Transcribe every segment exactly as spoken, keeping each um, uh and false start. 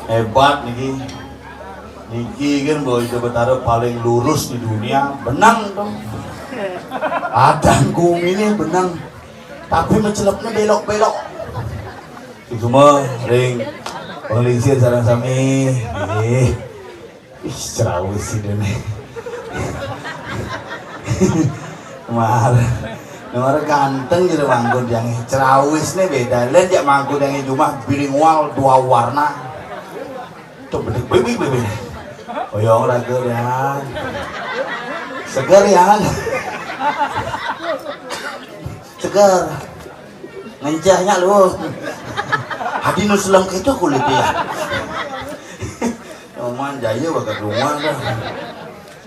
Hebat niki. Niki kan bahwa Ida Betara paling lurus di dunia, benang tuh. Adang kuminé benang. Tapi mencelepnya belok-belok. Cuma ring penglingsir sareng sami. Nggih. Ih, cerawis sih dene. Mar. Mar ganteng jadi manggon yang cerawis nih beda. Lain jak manggon yang cuma bilingual dua warna. Tuh bedik bibik bibik. Oyong raga ya. Seger ya. Seger. Ngencehnya lu. Hadi nu selem gitu kulit dia. Oman jaya bakat rumah dah.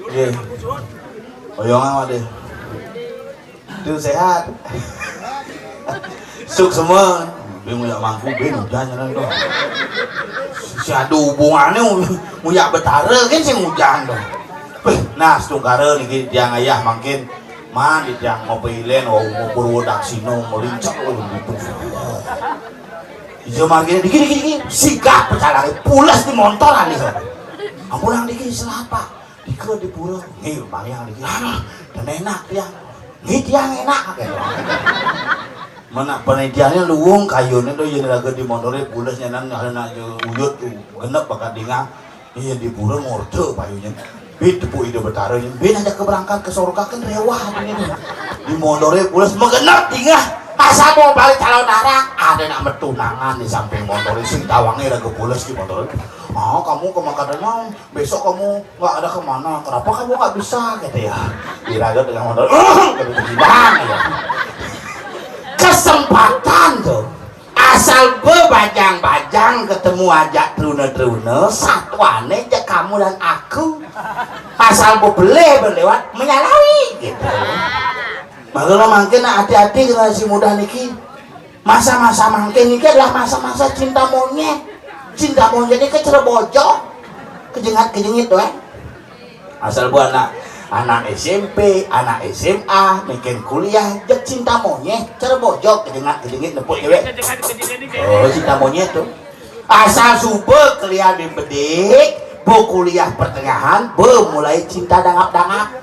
Iya. Oyong amat deh. Tuh sehat. Suk semua. Dia nguyak mangku, ben hujan jalan tuh. Si ada hubungannya nguyak betara kan sing hujan tuh. Wih, nah setungkara nih dia ngayah makin man di tiang mau peilen, oh mau purwo daksino, mau lincak, oh gitu. Iya margine dikit dikit dikit, sigap pecah lagi, pules di montor alih. Ampun yang dikit salah apa? Dikit di pura, nih bang yang dikit, aduh, dan enak tiang, nih tiang enak gitu. Mana penitiannya luwung kayunya tuh yang raga di motornya pules nyenan, nyenan aja uyut tuh, genep bakat dingah. Iya di pura ngorde payunya. Bit tepuk Ida Betara ini, bin aja keberangkat ke surga kan rewah ini. Di motornya pules megenep tingah. Masa mau balik calon arah, ada nak metunangan di samping motor sing tawangnya lagi pules di motor. Oh kamu ke Makadan mau, besok kamu nggak ada kemana, kenapa kamu nggak bisa gitu ya. Iraga dengan motor, gitu gimana ya. Kesempatan tuh. Asal bebajang-bajang ketemu aja truna-truna, satuane aja kamu dan aku. Asal bebeleh berlewat menyalawi gitu. Makanya makin hati-hati generasi muda niki. Masa-masa makin niki adalah masa-masa cinta monyet. Cinta monyet ini kecerebojok, kejengat-kejengit doang. Asal bu anak anak S M P, anak S M A, meken kuliah, jek cinta monyet, cerebojok, kejengat kejengit nepuk cewek. Oh cinta monyet tuh. Asal suba kuliah di bedik, bu kuliah pertengahan, bu mulai cinta dangap-dangap.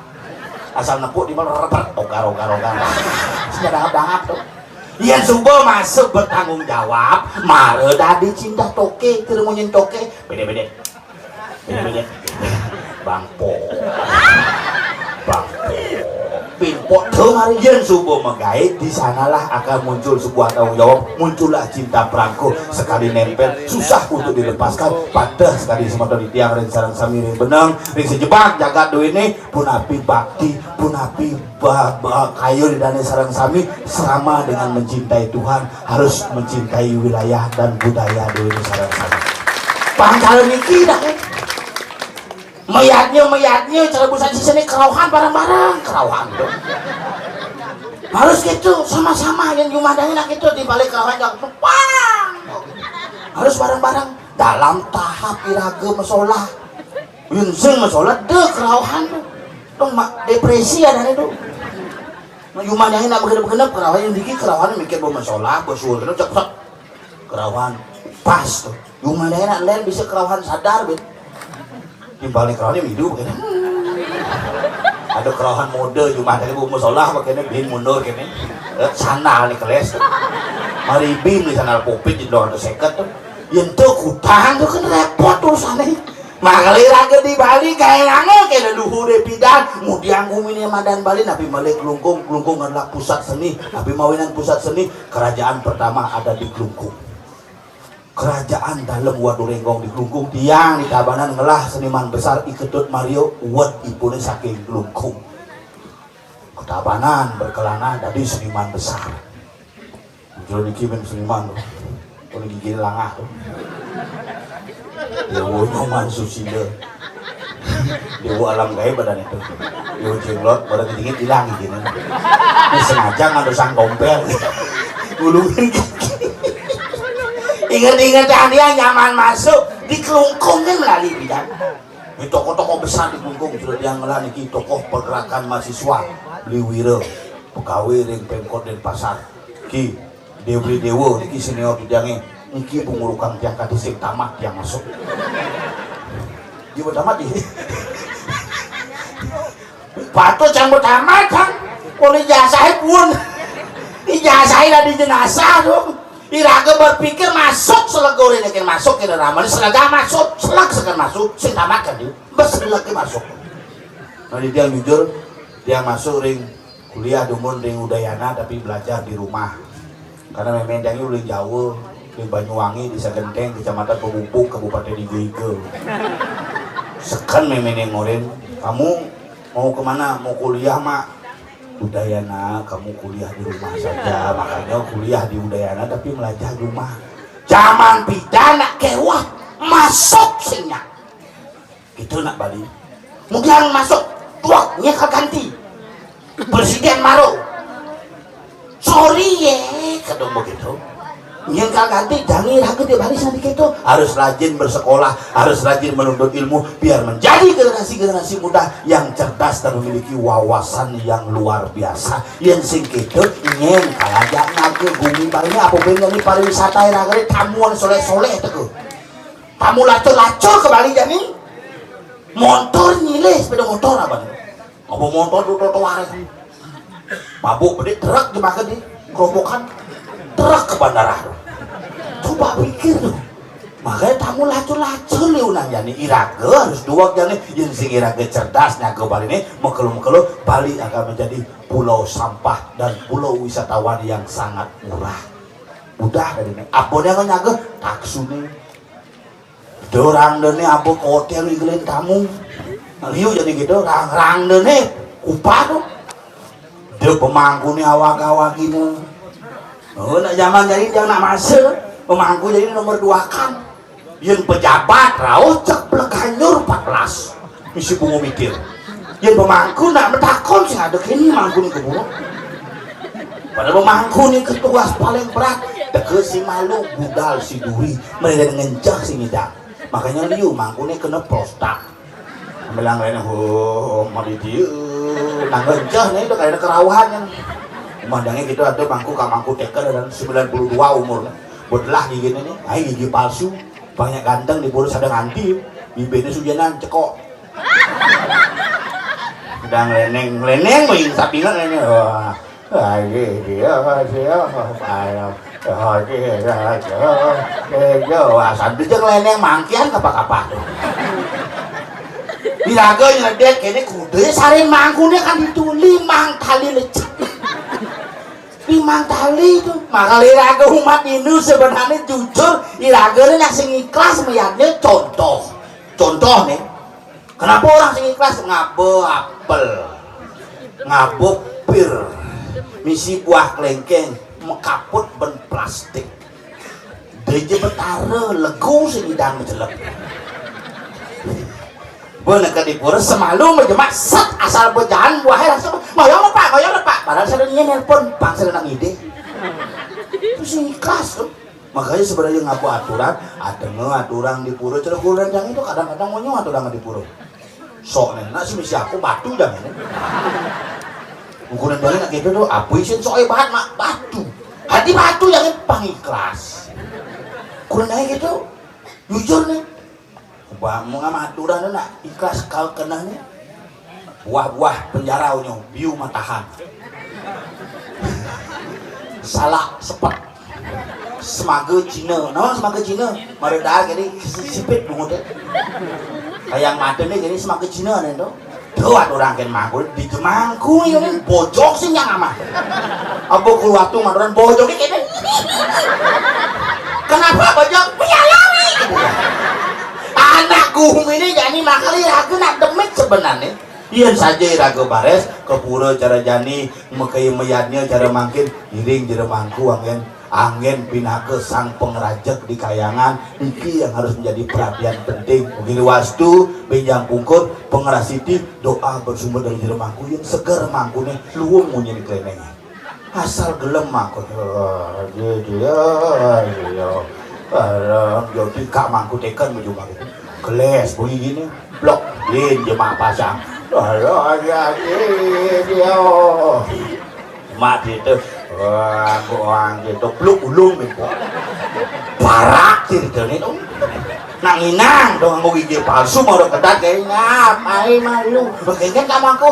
Asal nepuk di mana repet, ogar ogar ogar. Cinta dangap-dangap tuh. Yang suba masuk bertanggung jawab, mara dadi cinta toke, ceremonyen toke, bede-bede. Bede-bede. Bangpo. Bangpo. Bingpo tuh hari yang suba megai, di sanalah akan muncul sebuah tanggung jawab, muncullah cinta perangko sekali nempel, susah untuk dilepaskan, patah sekali semata di tiang ring sarang sami ring benang, ring sejebak jagat do ini, punapi bakti, punapi ba, ba, kayu di dane sarang sami, sama dengan mencintai Tuhan, harus mencintai wilayah dan budaya do ini sarang sami. Pangkal niki dah kan. Mayatnya, mayatnya, cara busan sisa ini kerauhan bareng-bareng, kerauhan tuh. Harus gitu, sama-sama yang jumadahin nak itu di balik kerauhan yang pang. Harus bareng-bareng dalam tahap iraga masalah. Yun sing masalah deh kerauhan tuh. Dong mak depresi ada itu. Nah, jumadahin nak bergenep-genep kerauhan yang dikit kerauhan mikir bermasalah, bersuul, kena cek, cek. Kerauhan pas tuh. Jumadahin nak lain bisa kerauhan sadar bet. Timbal nih kerauhan yang hidup kan. Ada kerauhan mode jumadahin bu masalah makanya bin mundur kene. Eh, sandal nih keles. Mari bin di sandal popit di luar seket tuh. Yang tuh kutang tuh kan repot urusannya. Makali raga di Bali gaé angel kene luhure pidan, mudiang gumine madan Bali napi melih Klungkung, Klungkung adalah pusat seni, napi mawinan pusat seni, kerajaan pertama ada di Klungkung. Kerajaan Dalem Wadurénggong di Klungkung, tiang di Tabanan ngelah seniman besar I Ketut Mario, wet ipune saking Klungkung. Ketabanan berkelana dadi seniman besar. Muncul niki men seniman tuh. Kalau gigi langah tuh. Dewa Nyoman Susila. Dewa alam gaib badan itu. Dewa jenglot badan dingin hilang gini. Ini sengaja ngadu sang dompel. Ngulungin gigi. Ingat-ingat dia nyaman masuk di Klungkung kan melalui bidang. Ini tokoh-tokoh besar di Klungkung sudah tiang ngelah niki tokoh pergerakan mahasiswa Beli Wira, pegawai ring Pemkot Denpasar. Ki Debri Dewa niki senior bidangnya. Niki pangurukang tiang kadi sing tamat tiang masuk. Dia tamat ini. Patut yang tamat kan. Kalau ijazahnya pun. Ijazahnya ada jenazah tuh. Iraga berpikir masuk selegoré, kan masuk, kan ramai selega masuk, seleg segan masuk, sing tamat kan dia. Bes seleg masuk. Nah, dia jujur, dia masuk ring kuliah dumun ring Udayana tapi belajar di rumah. Karena mémé tiang uling jauh, di Banyuwangi, Desa Genteng, Kecamatan Pemupuk, Kabupaten Iga-Iga. Seken mémé ngorin, "Kamu mau kemana? Mau kuliah, Mak?" "Udayana, kamu kuliah di rumah saja." Makanya kuliah di Udayana tapi belajar di rumah. Zaman pidan nak kewah masuk sing nyak. Gitu nak Bali. Kemudian masuk, tuak, nyekal ganti. Presiden maro. "Sorry ya," kadang begitu. Nyekal ganti, jangan ragu di Bali sama gitu. Harus rajin bersekolah, harus rajin menuntut ilmu, biar menjadi generasi-generasi muda yang cerdas dan memiliki wawasan yang luar biasa. Yang sing gitu, nyén kalaja ngaku bumi Bali ini apa bener nih pariwisata yang akhirnya tamuan soleh-soleh tuh. Tamu lacur-lacur ke Bali jani. Montor nyilih sepeda motor apa nih? Apa montor tuh trotoar. Mabuk gede truk dimakan di kerobokan. Truk ke bandara tuh. Coba pikir tuh. Makanya tamu lacur-lacur liunan jani iraga harus duwag jani yang sing iraga cerdas nyaga Bali ini mekelu-mekelu Bali akan menjadi pulau sampah dan pulau wisatawan yang sangat murah. Udah dari ini. Apa dia nyaga? Taksune. Dorang dene apa hotel ngigelin tamu. Liu jadi gitu, rang-rang dene kupah tuh. Dia pemangku nih awak-awak ini. Oh, nak zaman jadi dia nak masa pemangku jadi nomor dua kan. Yang pejabat rauh cek Bleganjur empat belas. Misi bungo mikir. Yang pemangku nak metakon sing ada kini mangku nih keburu. Padahal pemangku nih ketugas paling berat. Deke si malu, budal si duri, mereka ngencah si ngidang. Makanya liu mangkuné kena prostat. Bilang lain, "Oh, mau di dia." Tangga encah nih, udah kayak kerawahan yang. Umandangnya gitu, ada mangku, kak mangku teka dan sembilan puluh dua umurnya. Bedelah gigi nih, ayo gigi palsu. Banyak ganteng di boros ada nganti. Bibirnya sujanan, cekok. Udah ngeleneng, ngeleneng, main sapingan ini. Wah. Lagi dia, dia, ayo, lagi dia, dia, dia, wah, sambil dia ngeleneng mangkian kapah-kapah tuh. Iraga nyedek kene kudu sarin mangkuné kan itu limang tali lecak. Limang tali itu. Maka iraga umat Hindu sebenarnya jujur, iraga ini yang sing ikhlas meyadnya contoh. Contoh nih, kenapa orang sing ikhlas ngaba apel, ngaba pir, misi buah kelengkeng, mekaput ban plastik. Gereja Betara legu sing idang mecelep. Bener ke di pura semalu menjemak set asal bejalan buahnya langsung ngoyong lepak, ngoyong lepak. Padahal saya dia nelpon, bang saya nak ngide. Itu sing ikhlas tuh. Makanya sebenarnya ngapa aturan, ada nggak aturan di pura, cara kurang yang itu kadang-kadang mau aturan di pura. Sok nih, nak sih misi aku batu dah ini. Ukuran banget nak gitu tuh, apa isin sok banget mak batu. Hati batu yang pang ikhlas. Kurang aja gitu, jujur nih. Wah, mau nggak aturan nak ikhlas kau kena nih. Buah-buah penjaraunya, biu matahan. Salak sepet. Semaga Cina. Nama semaga Cina? Meredar jadi sipit bungut ya. Kayak mata nih jadi semaga Cina nih tuh. Tuh ada orang kan mangkul di jemangku ini bojok sih yang amat. Apa keluar tuh maturan bojoknya kayak kenapa bojok? Menyalawi. Anak gumi ini jadi makali aku nak demit sebenarnya. Yen saja iraga bares, ke pura cara jani, makaya mayadnya cara mangkin, iring jero mangku anggen, anggen pinaka sang pangrajeg di kayangan, iki yang harus menjadi perhatian penting. Begini wastu, benjang pungkur, pangrasiti, doa bersumber dari jero mangku, yen seger mangkune, luwung munyi di klenenge. Asal gelem mangkut. Oh, iya, iya, iya. Bareng yo dikak mangkut teken menuju mangkut. Geles bunyi gini, blok, lin jemak pasang. Oh, iya, iya, iya. Mak itu, wah, kok orang gitu, bluk ulung gitu. Barak critane to. Nang inang dong nganggo gigi palsu, mau ketat kayak ngap, ai malu. Makanya kamu aku,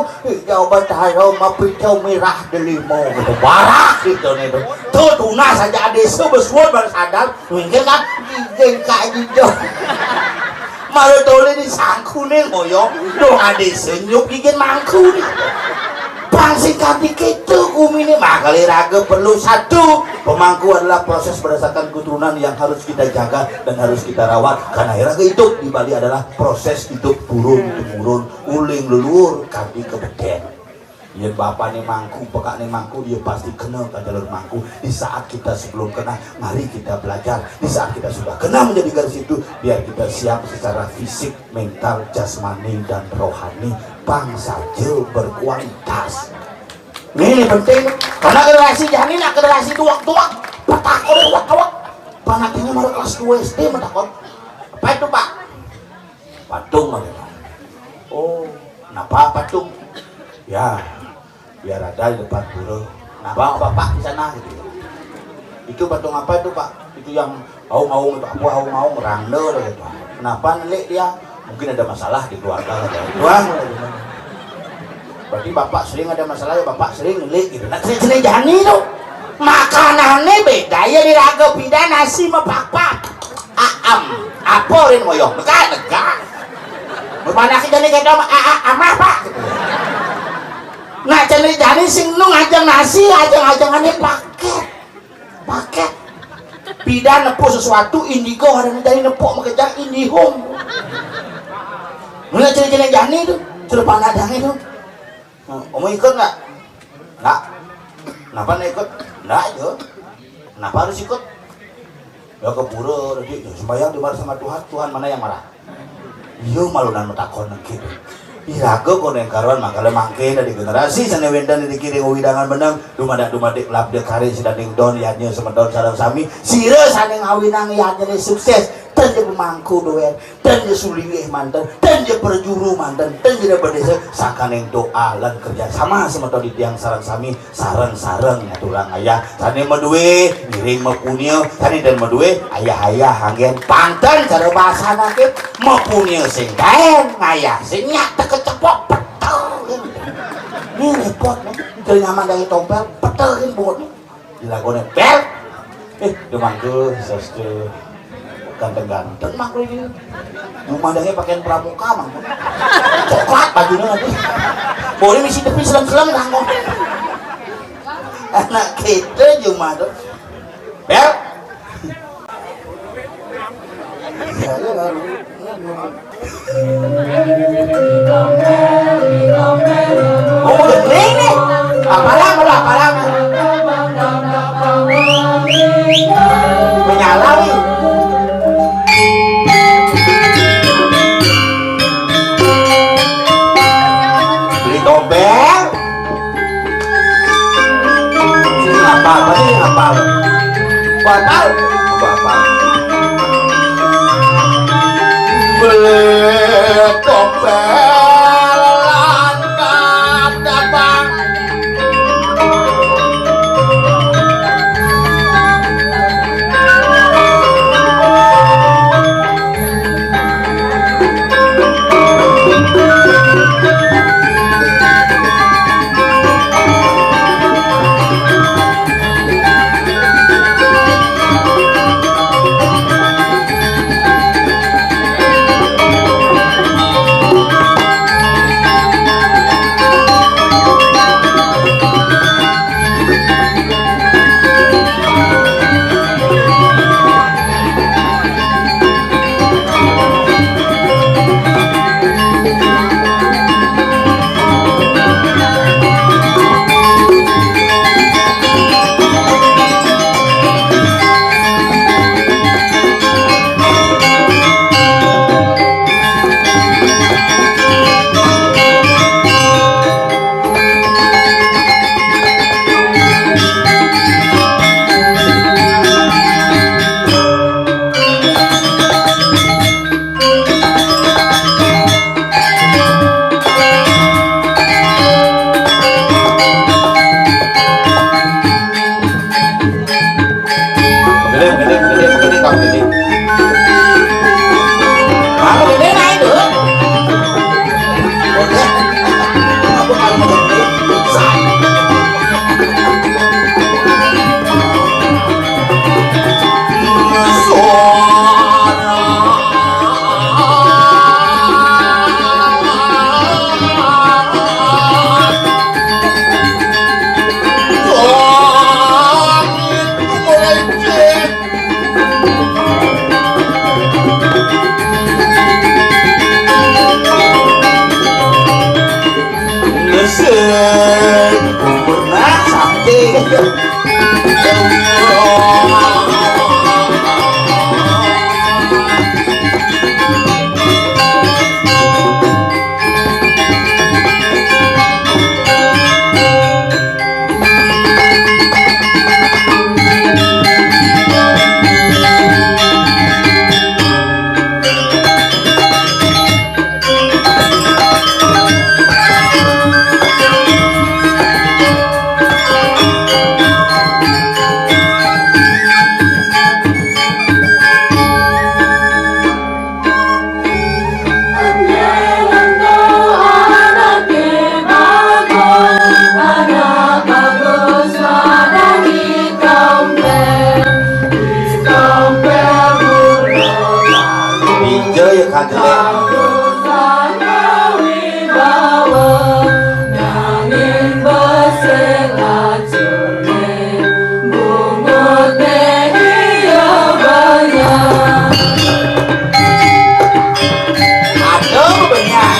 ya obat harum, mau pisau merah delimo gitu. Barak critane to. Tuh tunas aja ade sebesua baru sadar. Mungkin kan gigi kayak gitu. Malu tole di sangkune moyong. Dong ade senyum gigi mangkune. Pang sing kanti kitu kumine, makale raga perlu satu. Pemangku adalah proses berdasarkan keturunan yang harus kita jaga dan harus kita rawat. Karena raga hidup di Bali adalah proses hidup turun temurun, uling leluhur kanti kebeten. Yen bapane mangku, pekakne mangku, dia pasti kena ke jalur mangku. Di saat kita sebelum kena, mari kita belajar. Di saat kita sudah kena menjadi garis itu, biar kita siap secara fisik, mental, jasmani, dan rohani. Pang saja berkualitas. Ini penting. Karena generasi jani, nak generasi tuak-tuak, petak oleh tuak-tuak. Panaknya baru kelas dua S D, metakon. Apa itu, Pak? Patung, Pak. Oh, kenapa patung? Ya, biar ada di depan pura. Kenapa Bapak di sana gitu ya? Itu patung apa itu, Pak? Itu yang aung-aung itu, apa aung-aung, rangda gitu. Kenapa nelik dia? Mungkin ada masalah di keluarga gitu. Wah, berarti Bapak sering ada masalah ya, Bapak sering nelik gitu. Nah, sering jani tuh. Makanannya beda ya di raga, pida nasi sama pakpak. Aam, apa rin moyong? Lega, lega. Bermana sih jani kita ama, a, a, amah, Pak. Nah, jani jani sing nung ajang nasi, ajang-ajangannya paket. Paket. Pida nepuk sesuatu, indigo, ada jani nepuk makejang, indihome. Mulai jani jani itu, sudah pandang itu. Nah, kamu ikut nggak? Nggak. Kenapa nggak ikut? Nggak aja. Kenapa harus ikut? Ya ke pura tadi, ya, sembahyang dimarah sama Tuhan. Tuhan mana yang marah? Iya, malunan metakon nang gitu. Iraga kono yang karuan, makanya mangkin dari generasi sana wenten di kiri widangan benang, dumadak dumadik labda kari sedanding don yadnya semeton sarang sami, sira sana ngawinang yadnya sukses, tentu pemangku doer. Dan dia sulinggih manten, dan dia perjuru manten, dan dia berdesa sakaning doa lan kerja sama semeton di tiang sareng sami, sareng-sareng ngaturang ayah. Sane madue ngiring mapunia, sane dan madue ayah-ayah anggen panten cara bahasa nake mapunia sing kaen ngayah sing nyak teke cepok betul. Ini repot nih, jadi nyaman dari tompel betul ini buat nih. Dilakone, "Bel!" Eh, dia manggil, sastu ganteng-ganteng manggil ini. Memandangnya pakaian pramuka, manggil. Coklat bajunya nanti. Boleh misi tepi selam-selam, kangkong. Anak kita cuma tuh. "Bel!" Oh, gending nih. Apalah, apalah, apalah. Menyala, wi. Beli tombel. Sini apa? Apa sini apa? Bapak. Bapak. Beli tombel. Kanjeng. Wibawa, nanging besik lacurne, bungutne iya banyak. Aduh, banyak.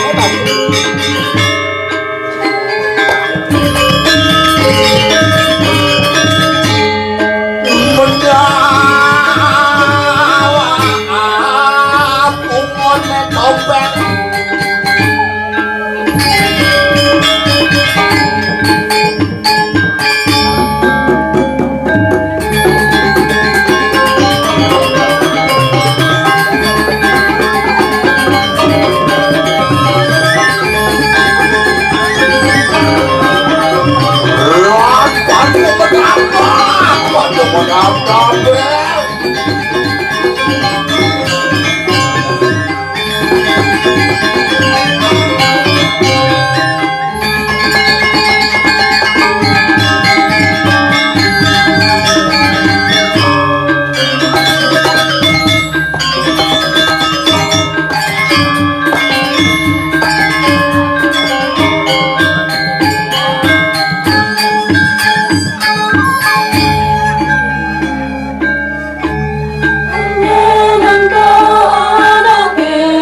Anak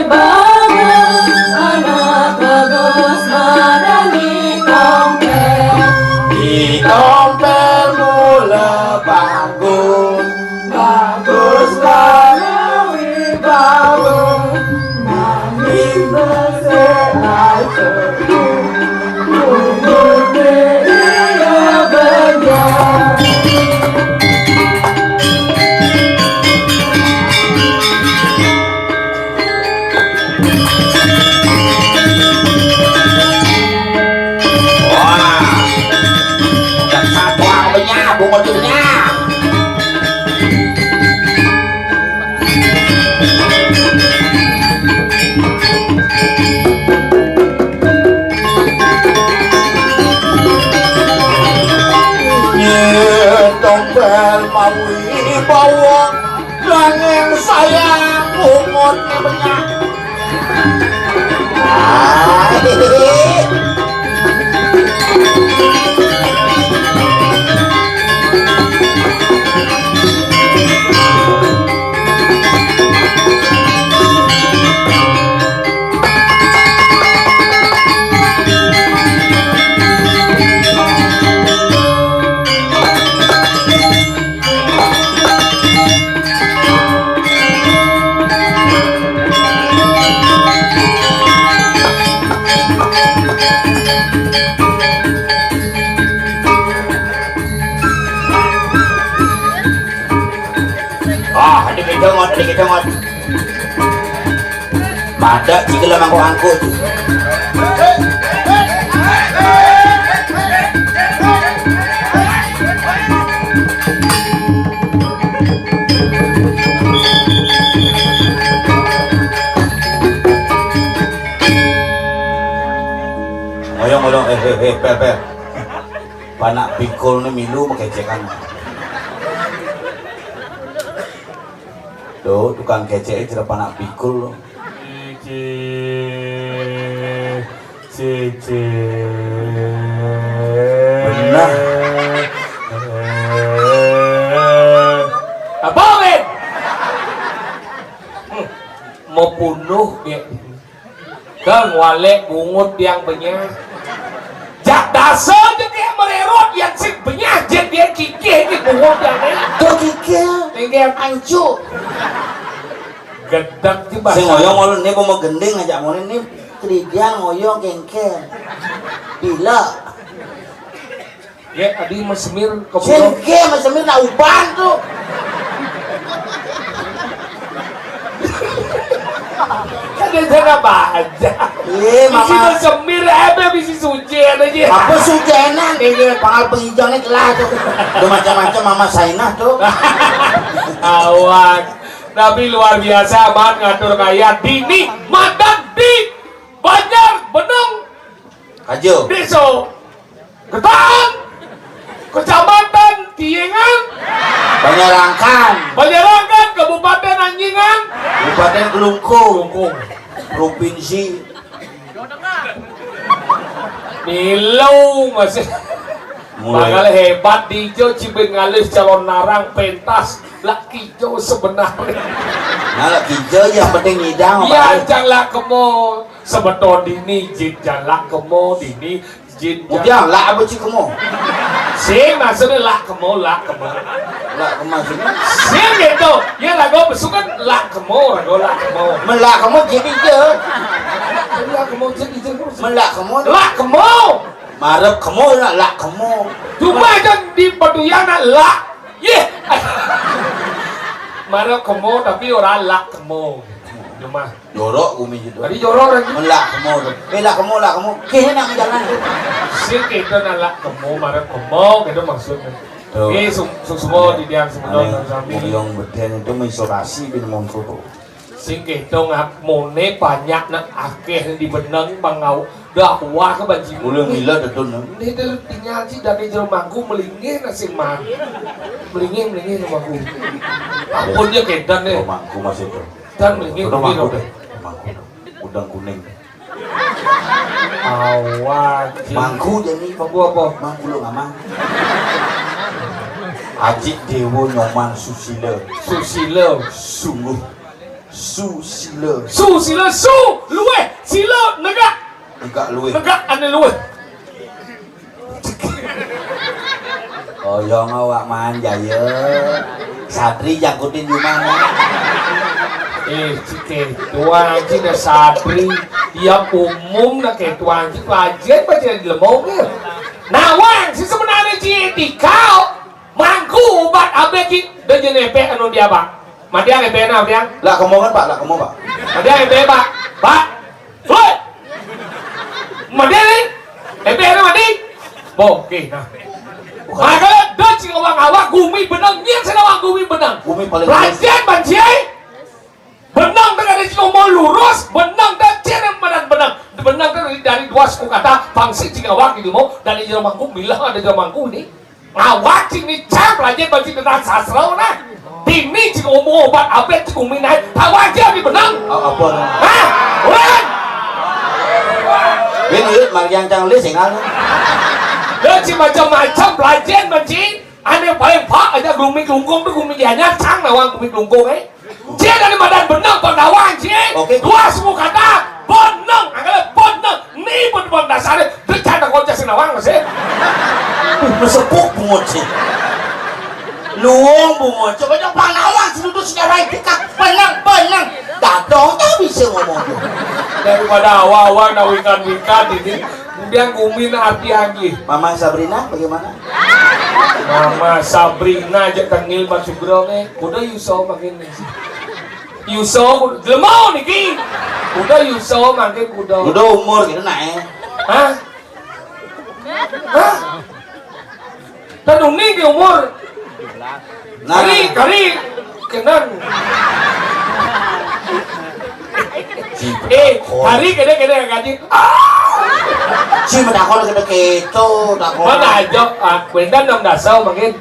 bagus, anak bagus, madani tompel. Di tompel mula bagus, bagus kalawi bawa, nanging besik lacurku, umurne iya banyak. Wah, udah satu artinya, bungut itunya. Nyedong bel mawi bawa. Nanging sayang, bungutne banyak. Ah, Ah, ada kecomot, ada kecomot. Pada jika lah mangkok angkut. Ngoyong, ngoyong, eh, eh, eh, per, per. Panak pikul ni milu makecekan. Tuh, tukang kecek cerita panak pikul. Cici, cici. Benar. Apa, Win? Hmm, mau bunuh dia. Kang, walek bungut tiang benyah. Jak dasa je dia mererot, yang sik benyah je dia kikih di bungut tiang ni. Tuh kikih. Tinggal ancu. Gedek je. Sing bahasa ngoyong ulun ni, mau gending aja, mau ni keridian ngoyong kengkel. Bila. Ya, tadi mesemir ke pulau. Sing ke mesemir nak uban tuh. Kan dia sana baca. Iya, bisi mama. Mesemir, ada bisi suci, ada je. Apa suci enak? Iya, pangal penghijaunya telah tuh. Udah macam-macam mama Sainah tuh. Awak. Tapi luar biasa banget ngatur kaya dini madan di Banjar Benung. Ajo. Desa Getang, Kecamatan Tiengan, Banyarangkan. Banyarangkan, Kabupaten Anjingan. Kabupaten Klungkung. Klungkung. Provinsi. Milo masih. Mulai. Bakal hebat dijo, cibing alis calon narang pentas. Lak kijo sebenarnya. Nah, lak kijo yang penting ngidang. Iya, apa? Jan lak kemo. Sebetul dini jin jan lak kemo, dini jin jan. Udah, lak apa cik kemo? Sing maksudnya lak kemo, lak kemo. Lak kemo sini. Sing gitu. Ya lagu besuk kan lak kemo, lagu lak kemo. Melak kemo jadi je. Lak kemo jadi je. Melak kemo. Lak kemo. Marep kemo nak lak kemo. Cuma aja di Peduyan nak lak. Yeh. Marep kemo tapi ora lak kemo. Cuma. Jorok gumi gitu. Tadi jorok lagi. Melak kemo tu. Eh, lak kemo, lak kemo. Keh nak jalan tu. Sing kita nak lak kemo, marep kemo, gitu maksudnya. Tuh. Eh, sum-, sum-, semua di dia semua. Aneh, sami. Muyong beden itu mengisolasi bin mongko tu. Sing kita ngap mone banyak nak akeh di benang bangau. Dakwah ke banci. Mula mila tetun, no. Ini tu tinggal si dari jero mangku melingih nasi man. Melingih, melingih jero mangku. Ampun dia kedan deh. Oh, mangku masih tu. Dan melingih. Udah melingih mangku dong. Deh. Mangku dong. Udang kuning. Awak. Mangku jadi. Mangku apa? Mangku lo ngamang. Ajik Dewa Nyoman Susila. Susila. Sungguh. Susila. Susila, su, luweh, sila, negak. Negak luweh. Negak ane luweh. Oyong awak manjaya. Satri jangkutin jumah, nah. Eh, cike, tuan cike satri. Tiap umum nak ke tuan cike pelajar baca di lemong ke. Nawang, si sebenarnya cike tikau. Mangku obat abek ki, de jenepe anu dia, Pak. Madiang epena, madiang. Lak kemo kan, Pak? Lak kemo, Pak? Madiang epe, Pak. Pak. Woi. Madiang ni. Epena madi. Bo, oke, nah. Makanya dah cing awak-awak gumi benang, niat sana awak gumi benang. Gumi paling. Rajen banci ai. Benang dah ada cing omong lurus, benang dah cing madan benang. Benang dah dari, dari dua suku kata, pangsi cing awak gitu mau, dari jero mangku, bilang ada jero mangku ni. Ngawak cing ni cang belajar bagi tentang sastra nah. Dini cing umur obat abet cing umi naik. Tahu aja di benang. A-, apa? Hah? Ulan. Bin uyut mariang cang lih singal. Dia cing macam-macam belajar bagi. Ane paling pak aja gumi kelungkung tu gumi dianya cang nawang gumi kelungkung eh. Cie dari madan benang Pandawa, cie. Oke. Dua suku kata, benang, angkala benang. Ni pun pun dasarnya, dia canda kau jasa nawang sih. Uh, mesepuk bungut sih. Luwung bungut. Coba coba Pandawa, sudah sejarah itu kah? Benang, benang. Dadong tak bisa ngomong tu. Daripada awal-awal nak wikan-wikan ini, kemudian gumin arti anggi. Mama Sabrina, bagaimana? Mama Sabrina aja tengil Mas Sugro nih. Kuda Yuso makin nih. Yuso, kuda jelema niki. Kuda Yuso makin kuda. Kuda umur gitu nah, eh. Hah? Hah? Tenuni ke umur. Nah. Kari, kari. Kenan. Eh, hari kene-kene gaji. Ah! Si menakon kene keto, takon. Mana aja, ah, kuendan enam dasar mungkin.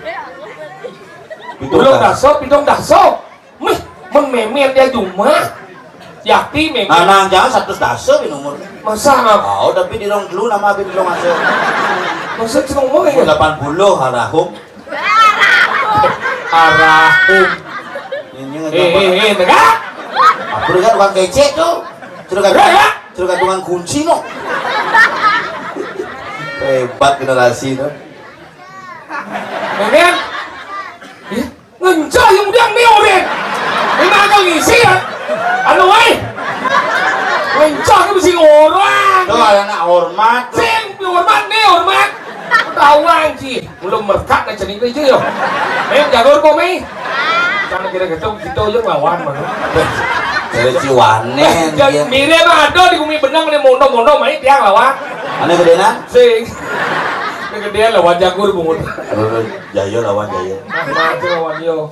Belum dasar, belum dasar. Mih, men memer dia cuma. Yakti memer. Nah, nah, jangan satu dasar di nomor. Masa? Oh, tapi di rong dulu nama abis di rong aja. Masa cuma ngomong ya? Delapan puluh almarhum. Arahum. Ini Eh, eh, eh, tegak. Apa kan tukang kecek tuh? Sudah kan? Ya, ya. Sudah kan tukang kunci no. Hebat generasi tuh. Kemudian, ih, ngencah yang udah nih orang. Ini agak ngisi ya. Anu, eh. Ngencah itu mesti orang. Tuh, ada anak hormat. Sing, hormat nih, hormat. Tahuan sih. Belum merkat na cening itu yo. Meh jago apa meh? Karena kita ketemu kita aja ngelawan mana. Dari Ciwane. Mirip mah ada di bumi benang nih mondo-mondo main tiang lawan. Mana gedena? Sing. Ini gedean lawan jagur bungut. Aduh, Jaya lawan Jaya. Nah, nah, itu lawan yo.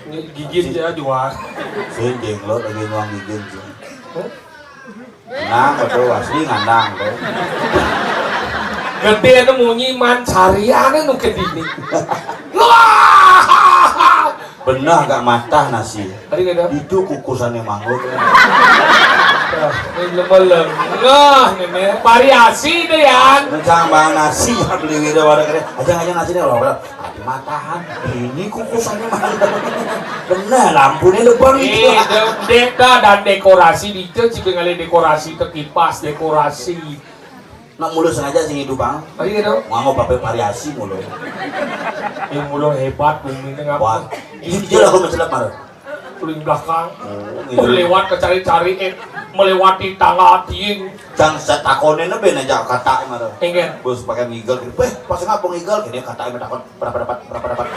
Ini gigit ya jual. Sing jenglot lagi nuang gigit sih. Hah? Nang betul asli ngandang tuh. Gede anu munyi man sariane nu kedini. Wah! Beneh agak matah nasi. Tadi kata? Itu kukusannya manggut. Ah, ini lengah-lengah ini. Variasi itu, Yan. Mencang bang nasi, beli gitu, wadah kere. Aja, aja nasi nih, loh. Matahan, ini kukusannya manggut. Beneh, lampunya lebang itu. Iya, de-, de-, dan dekorasi di itu juga ngalih dekorasi, ke kipas, dekorasi. Nak mulu sengaja sih hidup, Bang. Oh, iya, dong. Mau pakai variasi mulu. Yang mulu hebat, bumi tengah. Wah, ini dia lagu mencelak, Mar. Paling belakang. Oh, iya. Lewat ke cari-cari, eh, melewati tangga tiing. Cang satakonin ben aja kata, Mar. Enggak. Bos pakai ngigel gitu. Eh, pas ngapa ngigel? Ini kata yang takut. Berapa dapat? Berapa dapat?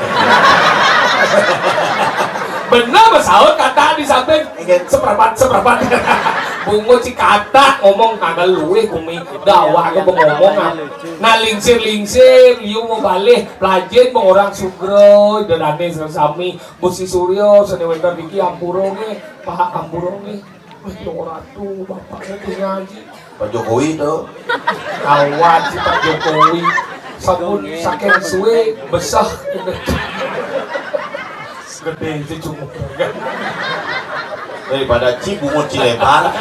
Bener, besaut kata di samping. Iya. Seperempat, seperempat. Bungut si kata ngomong kagak luwih kumi. Gawah ke ngomong, ah. Nah, lingsir-lingsir, liu mau balik, pelajin mau orang sugro, dedane sami, Gusti Suryo, seni wénten niki ampura nggih, Pak, ampura nggih. Wih, ya ora tuh, bapaknya tuh ngaji. Pak Jokowi tuh. Kawan si Pak Jokowi. Sabun saking suwe besah. Gede itu cuma. Daripada Ci bungut Ci lebar.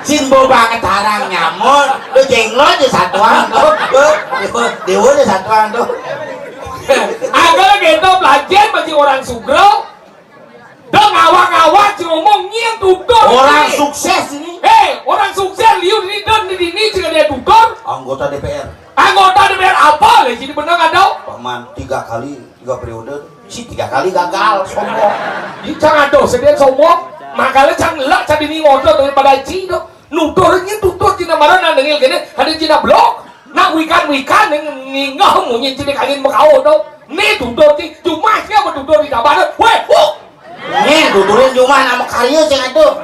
Cin bau banget harang nyamur. Lu jenglot ya satuan tuh. Tuh, dewa, dewa ya satuan tuh. Agak gitu belajar bagi orang sugro. Dong awak-awak cuma ngomong nyien tutur. Orang sukses ini. Hei, orang sukses liu ini dan di sini juga dia tutur. Anggota D P R. Anggota D P R apa lah sini benar nggak tahu? Paman tiga kali, tiga periode, si tiga kali gagal, sombong. Ini cang aduh, sedih sombong. Makanya cang lak cari ini ngotot daripada Ci dong. Nuturnya tutur Cina marah nang dengil gini, ada Cina blok. Nak wikan-wikan yang nginggah munyi Cina kangin mekau dong. Nih tutur Ci, cuma siapa tutur di kabar. Weh, uh. Nih tuturin cuma nama karya sih aduh.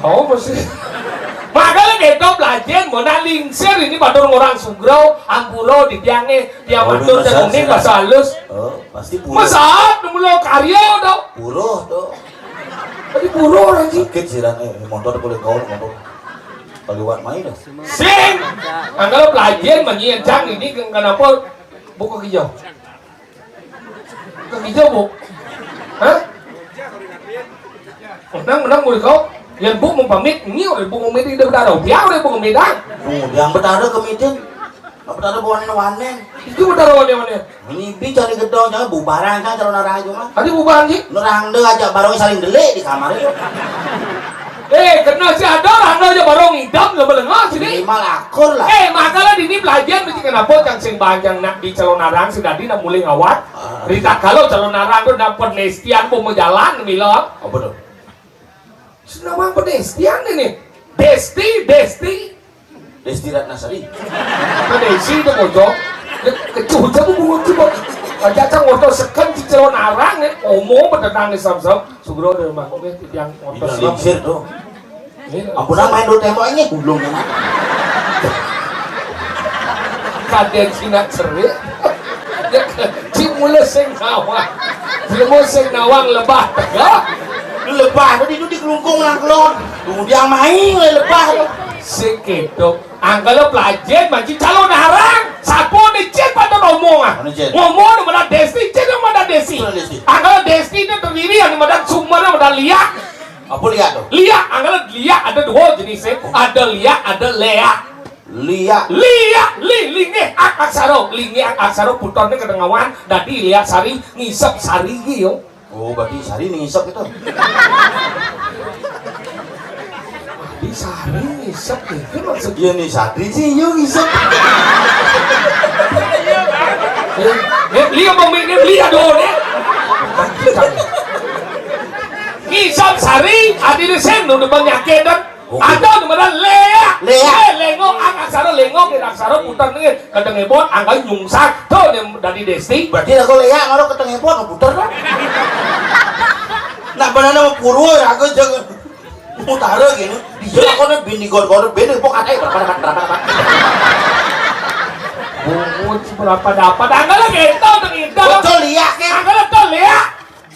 Oh, mesti. Makanya kita belajar, mau nak lingsir ini batur orang sugro, ampura di tiangnya, tiang batur dan ini bahasa halus. Oh, pasti pura. Mesat, nemu lo karya dong. Pura tuh. Tadi pura orang Ci. Sakit sih, Ran. Eh, motor boleh kau, motor. Kaliwat main dah. Sing. Anggap pelajian menyian cang ini kenapa buka hijau? Buka hijau, Bu. Hah? Menang, menang, Bu, kau. Yang Bu mau pamit, ini orang Bu mau pamit, dia berdarah. Dia orang Bu mau pamit, ah. Tuh, yang berdarah kemitin. Apa tadi wanen-wanen? Itu benar wanen-wanen. Ini bi cari gedong, jangan bubaran kan kalau narang cuma. Tadi bubaran sih? Narang deh aja barangnya saling delik di kamar itu. Eh, kena si ada orang aja barang hitam, lebih lengah sini. Minimal akur lah. Eh, masalah ini belajar mesti kenapa cang sing banjang nak di calon narang si dadi nak mulai ngawat. Ah. Rita kalau calon narang tuh dapat nestian mau jalan, Milo. Apa tuh? Senawang pedestian ini. Desti, Desti. Desti Ratnasari. Pedesi itu bocor. Kecuh aja bu bungut coba. Aja cang ngotor seken di calon arang ya. Omo betenang di sam-sam. Sugro dari rumah. Oke, yang ngotor. Ini slam. Lingsir tuh. Iya. Ampun, main dulu tembok ini gulung. Kadén Cina cerik. Ci mula sing nawang. Jelema sing nawang lebah tegak. Lebah tadi itu di kelungkung nang kelon. Kemudian main oleh lebah. Sing ketok. Angkala pelajen manci calon arang. Sapa ne cek pada ngomong ah. Mana cek? Ngomong ne mana Desti, cek ne mana Desti. Mana Desti? Angkala Desti itu terdiri yang mana sumber mana liak. Apa liak tuh? Liak, angkala liak ada dua jenisnya. Ada liak, ada leak. Liak. Liak, li, linggih, ak, aksara. Linggih, ak, aksara, putarnya kedengawan. Dadi liak sari, ngisep sari, gitu. Oh, berarti sari nih ngisep itu. Dadi sari, ngisep, gitu maksudnya. Iya nih, sari sih, yuk ngisep. Ya, ya, lihat mau mikir, lihat dong, ya. Ngisep sari, adine sen, udah banyak, kan? Oke. Ada di mana Lea? Lea. Eh, lengo, ang aksara lengo, kira aksara putar nih, kadang ebon, angka nyungsat, tuh, nih, dari Desti. Berarti aku Lea, kalau ketemu ebon, putar lah. Nah, benar nama Purwo, ya, aku jago. Utara gini, dia aku nih bini gor-gor, bini, kok ada berapa dapat, berapa dapat? Bungut berapa dapat? Angkala gitu, tengidal. Betul, Lea, kan? Angkala tuh, Lea.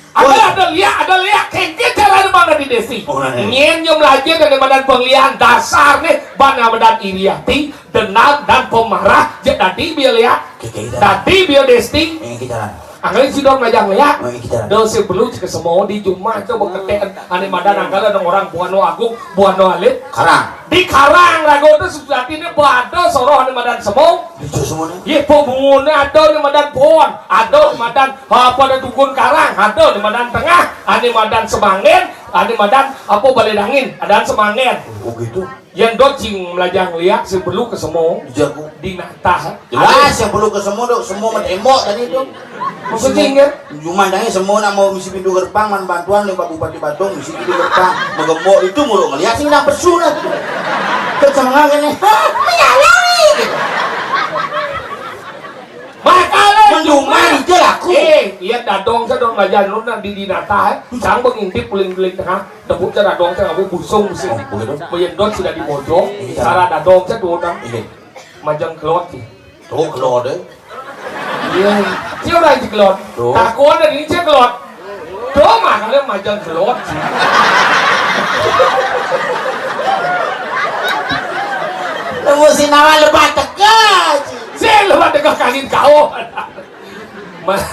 Ada, ada liak, ada liak, kengke cara mana di Desi. Oh, nah, nah. Nyen nyem lajeng dari badan penglian dasar nih, bana badan iri hati, dendam dan pemarah, je dadi biar liak. Oke, oke, kita. Dadi biar Desti. Yang kita. Anggalé si Don Majang Léak. Oh, iya, kita. Don sing perlu cék semua di jumah itu beketek ané madan anggalé dong orang Buana Agung, Buana Alit. Karang. Di Karang raga itu sujatiné pada soroh ané madan semua. Di semua nih. Yé, pabunguné ada ané madan pohon, ada ané madan apa ada dugun karang, ada ané madan tengah, ané madan semangin, ané madan apa balé dangin, ada semangin. Oh, gitu. Yén dot sing melajah ngeliat, sing perlu ke semua. Jago. Di natah. Jelas yang perlu ke semua, Dok. Semua mah tembok tadi itu. Maksudnya, enggak? Cuma tanya semua nak mau misi pintu gerbang, man bantuan oleh Pak Bupati Badung, misi pintu gerbang. Menggembok itu mulu ngeliat sih, nggak pesu lah. Terus sama nggak nih? Hah? Menyalahi. Makanya mendumani cuma dia laku. Eh, iya dadong saya dong melajah lu nak di, di natah, eh. Sang mengintip puling-puling tengah. Tepuk cara dadong cara aku busung sih. Oh, begitu? Meyendot sudah di pojok. Iya. Cara dadong saya tuh orang. Iya. Majang kelot sih. Tuh kelot deh. Iya. Dia orang aja kelot. Tuh. Takut ada ini saya kelot. Tuh makanya majang kelot sih. Nemu si nawa lebat teka sih. Saya lebat teka kagin kau. Ma-,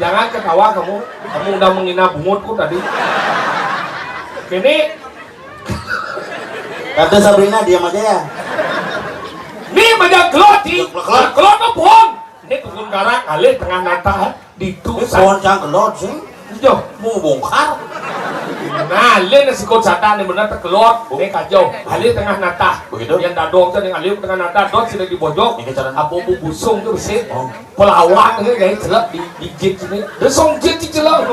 jangan ketawa kamu. Kamu udah menghina bungutku tadi. Kini Tante Sabrina, diam aja ya. Ini banyak kelot sih. Kelot. Kelot apa pohon? Ini tukun karang alih tengah natah di itu. Ini pohon cang kelot sih. Jauh. Mau bongkar. Nah, alih nasi kot satan yang benar terkelot. Ini kacau. Alih tengah natah. Begitu. Yang dadong tuh yang alih tengah natah, dot sudah di pojok. Ini cara apa bu busung tuh sih? Oh. Pelawak ini kayak celak di, di jit sini. Dia song jit di celak.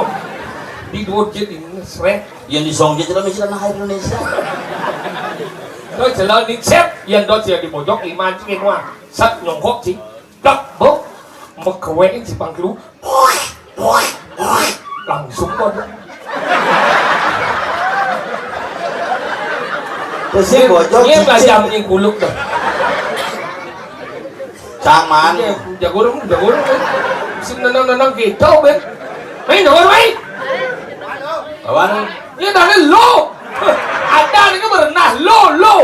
Di dua jit ini seret. Yang di song jit celak mesti tanah air Indonesia. Tuh celak di cep, yang dot sudah di pojok, lima anjing semua. Sat nyongkok sih. Dak, bo. Mekewek si pangkelu. Langsung kok. Terus si bocor. Ini belajar menyingkuluk dah. Cang man. Iya, jago dong, jago dong. Sing nenang-nenang kita, Ben. Main jago main. Lawan. Ini tadi lo. Ada ini berenah lo, lo.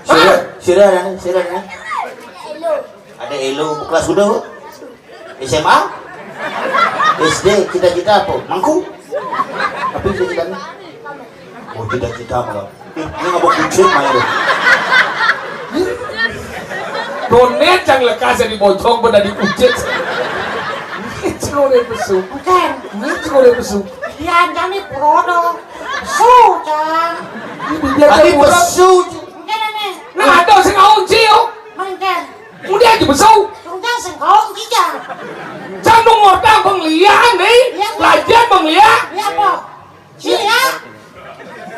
Sira, sira ada nih, sira ada nih. Ada elo, kelas udah, Bu? S M A? S D, cita-cita apa? Mangku? Tapi cita-citanya? Oh, cita-cita malah. Ini nggak mau kucing main deh. Donet yang lekas yang dibocong pada dikucit. Ini cengore pesu. Bukan. Ini cengore pesu. Iya, jangan nih, Prodo. Pesu, Cang. Ini dia tadi pesu. Enggak, Nenek. Nah, ada sing ngaunci, yo. Mengken. Kemudian aja besau. Kemudian sengkong jijang. Cang nunggu tang penglian nih. Iya, Bu. Lajian penglian. Iya, Bu. Iya.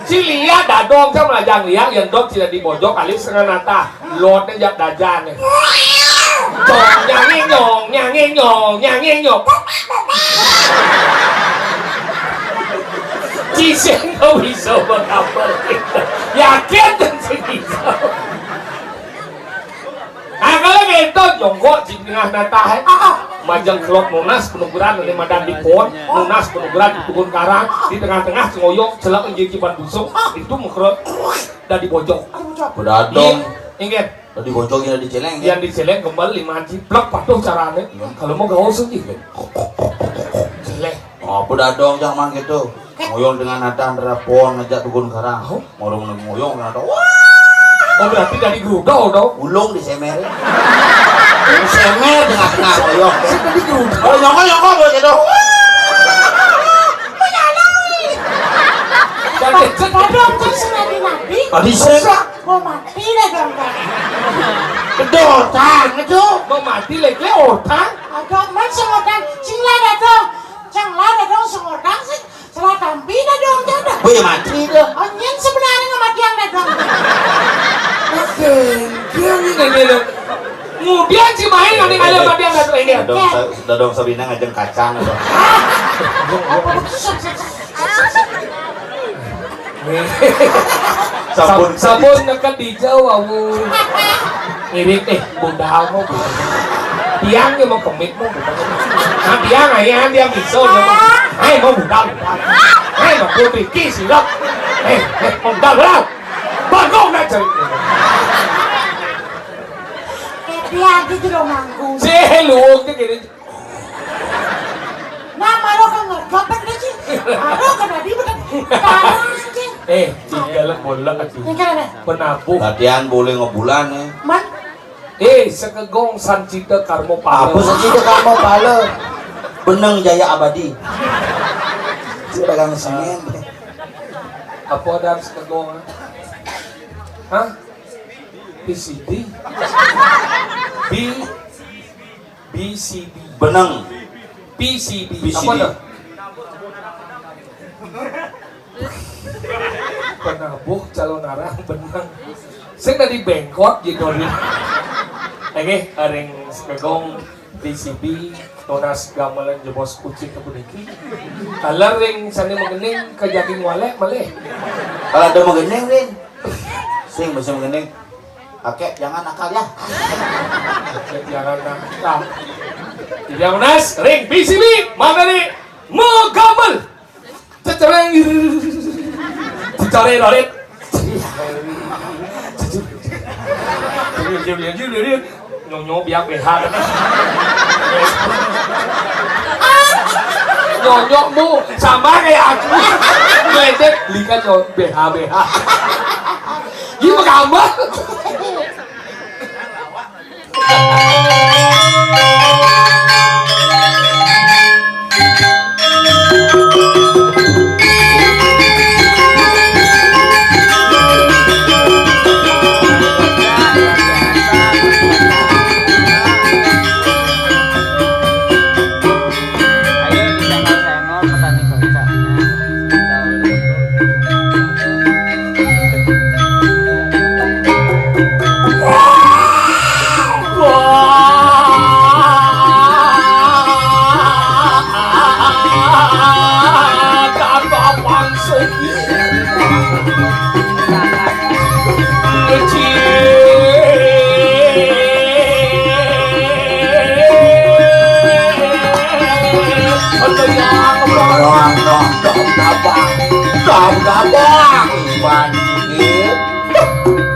Si liat dadong cang melajang liat yang dot tidak di bojok kali setengah nata. Lotnya jak dajan nih. Nyong, nyangin, nyong, nyangin, nyong, nyangin, nyong. Ciseng kau bisa berkabar. Yakin dan bisa. Nah, kalau gitu, jongkok di tengah natah, eh. Ah, ah. Majang kelot nunas penuguran dari madan di pohon, nunas penuguran di tukun karang, di tengah-tengah sengoyok, celak yang jadi ban busung, itu mengkerot dari bojok. Aduh, bocor. Bedadong. Iya, ingat. Tadi bojok yang diceleng, ya? Yang diceleng kembali lima ciplak patuh caranya. Iya. Kalau mau gaul sendiri. Celeng. Oh, bedadong jangan gitu. Ngoyong dengan nada antara pohon ngejak tukun karang. Oh. Ngorong ngoyong dengan nada. Wah! Oh, berarti dari gerudo dong. Ulung di semer. Di semer tengah-tengah ngoyong. Saya tadi gerudo. Oh, nyongko nyongko boleh gitu. Wah! Menyalai. Dari Padahal kan senadi nabi. Tadi saya. Mau mati dah dong kan. Kedotang itu. Mau mati lagi otang. Ada man sengodang. Cinglah dah dong. Canglah dah dong sengodang sih. Salah tampi dah dong, dah. Wih, mati dah. Anjing sebenarnya nggak mati yang dah dong. Oke, dia nih, nih, nih, nih. Kemudian si main nanti ada mati yang nggak tuh ini. Dadong, Sa-, Dadong Sabina ngajeng kacang. Sabun, sabun neket di Jawa, Bu. Mirip, eh, budal mau budal. Tiang dia mau kemit mau budal. Nah, tiang, ayah, tiang bisa, dia mau. Eh, mau budal, budal. Eh, mau putih, kis, silap. Eh, eh, mau budal, budal. Bangun, nak cari. Iya, gitu dong, Mangku. Sih, luwung tuh gini. Nah, malu kan ngergapin deh, Ci. Aduh, kena di bener. Parah, Ci. Eh, tinggal bola aja. Ini kan ada. Penabuh. Latihan boleh ngebulan ya. Man? Eh, sekegong sancita karma pala. Apa sancita karma pala? Benang jaya abadi. Saya dagang semen. Apa ada sekegong? Hah? P C D? B, B C D. Benang. P C D. P C D. Apa tuh? Penabuh calon arang benang. Sing tadi bengkot gitu. Oke, aring sekegong P C D, nunas gamelan jebos kucing ke puniki. Kalau ring sani magening ke jaging walek malih. Kalau ada magening, Rin. Sing bisa magening. Oke, jangan nakal ya. Oke, jangan nakal. Yang nunas ring P C D, mana nih? Mau gamel. Cecereng. Cecereng lorit. Nyonyo biar beha. Nyonyo mu sama kayak aku. Ledek belikan nyonyo beha beha. Ini gambar.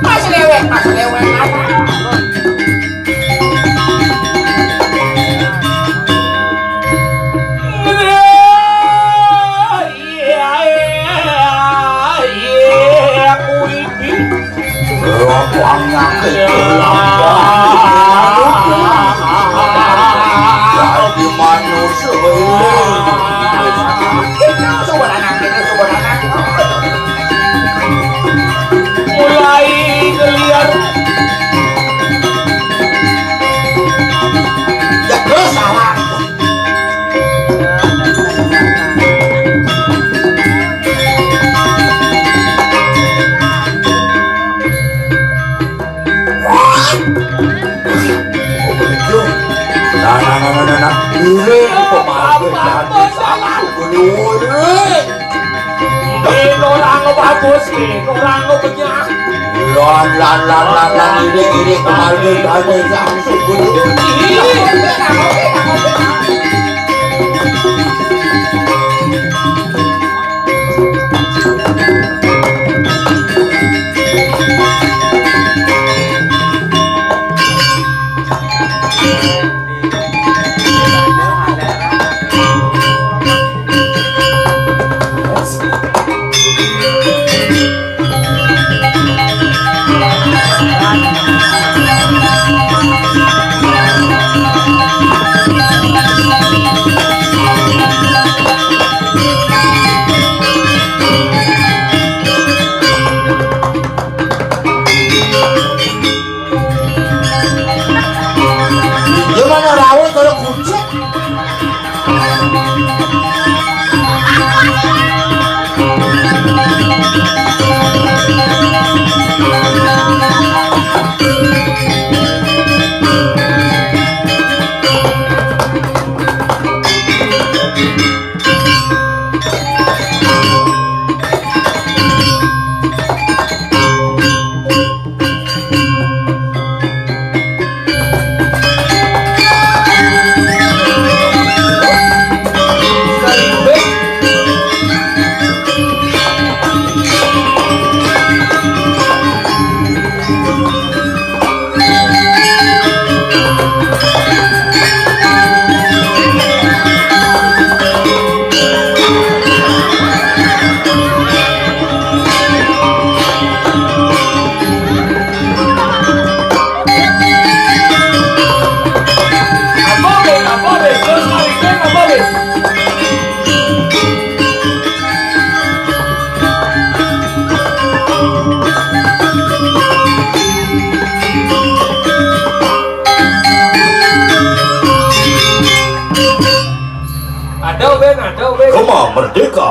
Mas lewek, mas lewek. Lapangnya kehilangan. Jadi manusia. Mulai geliar. Ya, terus salah. Nah, nah, nah, nah, nah, nah. Ini pemargin dan satu guru. Ini orang bagus, ini orang punya. Lan, lan, lan, lan, lan, ini, ini pemargin dan satu guru.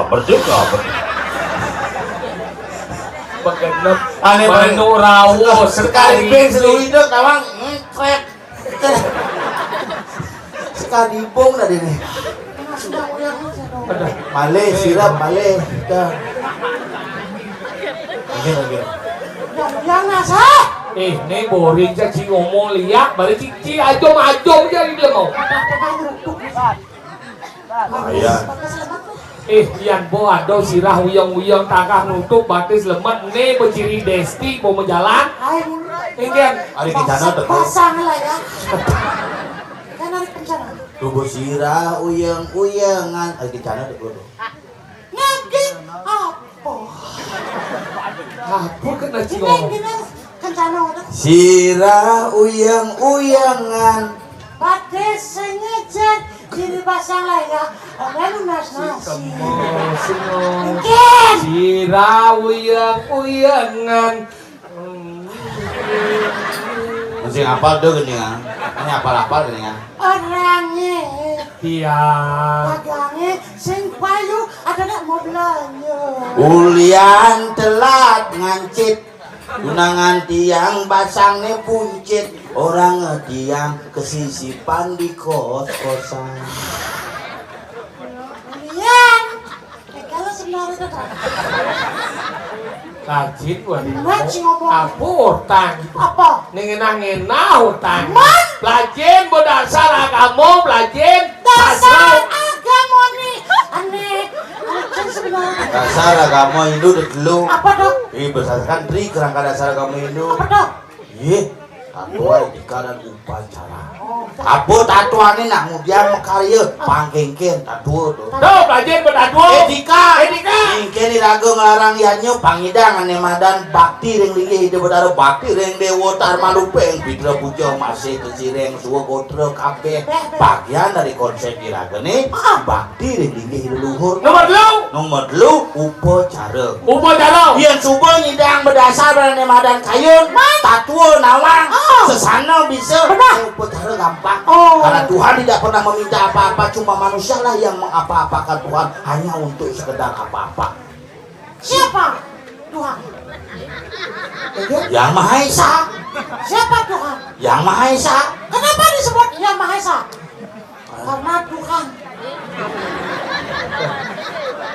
Bersih, bersih. Begenep. Aneh banget. Manu rawuh sekali. Sekali beng seluruh hidup, tawang, ngecrek. Sekali bong tadi nih. Malih, sirap, malih. Dah. Oke, oke. Yang, yang nasa. Eh, né boring ja ci ngomong liak, bari ci, ci ajom-ajom ja di dalam mau. Bahaya. Eh, yan bo ado sirah uyang-uyang, tangkah nutup, batis lemet, né beciri desti, mau menjalan. Hai, murah. Ingin. Ari kencana teu. Pasang lah ya. Kan ari kencana. Tubuh sirah uyang-uyangan, ari kencana teu kudu. Ngaging apa? Apa kena ci ngomong? Gini, gini, kencana udah. Sirah uyang-uyangan. Batis sengejan diri pasang lah ya. Orang lunas nasi. Kemo, sino. Mungkin. Sirah uyang-uyangan. Masih apal tuh gini kan? Ini apal-apal gini kan? Orangnya. Iya. Dagangnya sing payu ada nak mau belanja. Ulian telat ngancit. Tunangan tiang basangnya puncit. Orang tiang kesisipan di kos-kosan. Ulian. Eh, kalau sebenarnya itu kan. Rajin wani. Rajin ngomong. Apa utang? Apa? Ning ngena-ngena utang. Man? Pelajin bo dasar agama, pelajin. Dasar agama nih. Aneh. Rajin sebenarnya. Dasar agama Hindu ada telu. Apa tuh? Ih, berdasarkan tri kerangka dasar agama Hindu. Apa tuh? Ih, tatua, etika, dan upacara. Apa tatuané nak ngudiang makarya? Pangkéngkén tatua to. Tuh, pelajin bertatua. Etika. Etika. Mangké iraga nglarang yadnya pangidang ané madan bakti ring linggih Ida Betara, bakti ring déwa Tarmaluping, pitra puja masih keciring suwa gotra kabéh. Bagian dari konsép iragané, bakti ring linggih leluhur. Nomor telu. Nomor telu, upacara. Upacara. Yén suba nyidang bedasar berané madan kayun, tatua nawang, sesana bisa, upacara gampang. Karena Tuhan tidak pernah meminta apa-apa, cuma manusialah yang mengapa-apakan Tuhan hanya untuk sekedar apa-apa. Siapa Tuhan? Yang Maha Esa. Siapa Tuhan? Yang Maha Esa. Kenapa disebut Yang Maha Esa? Karena Tuhan.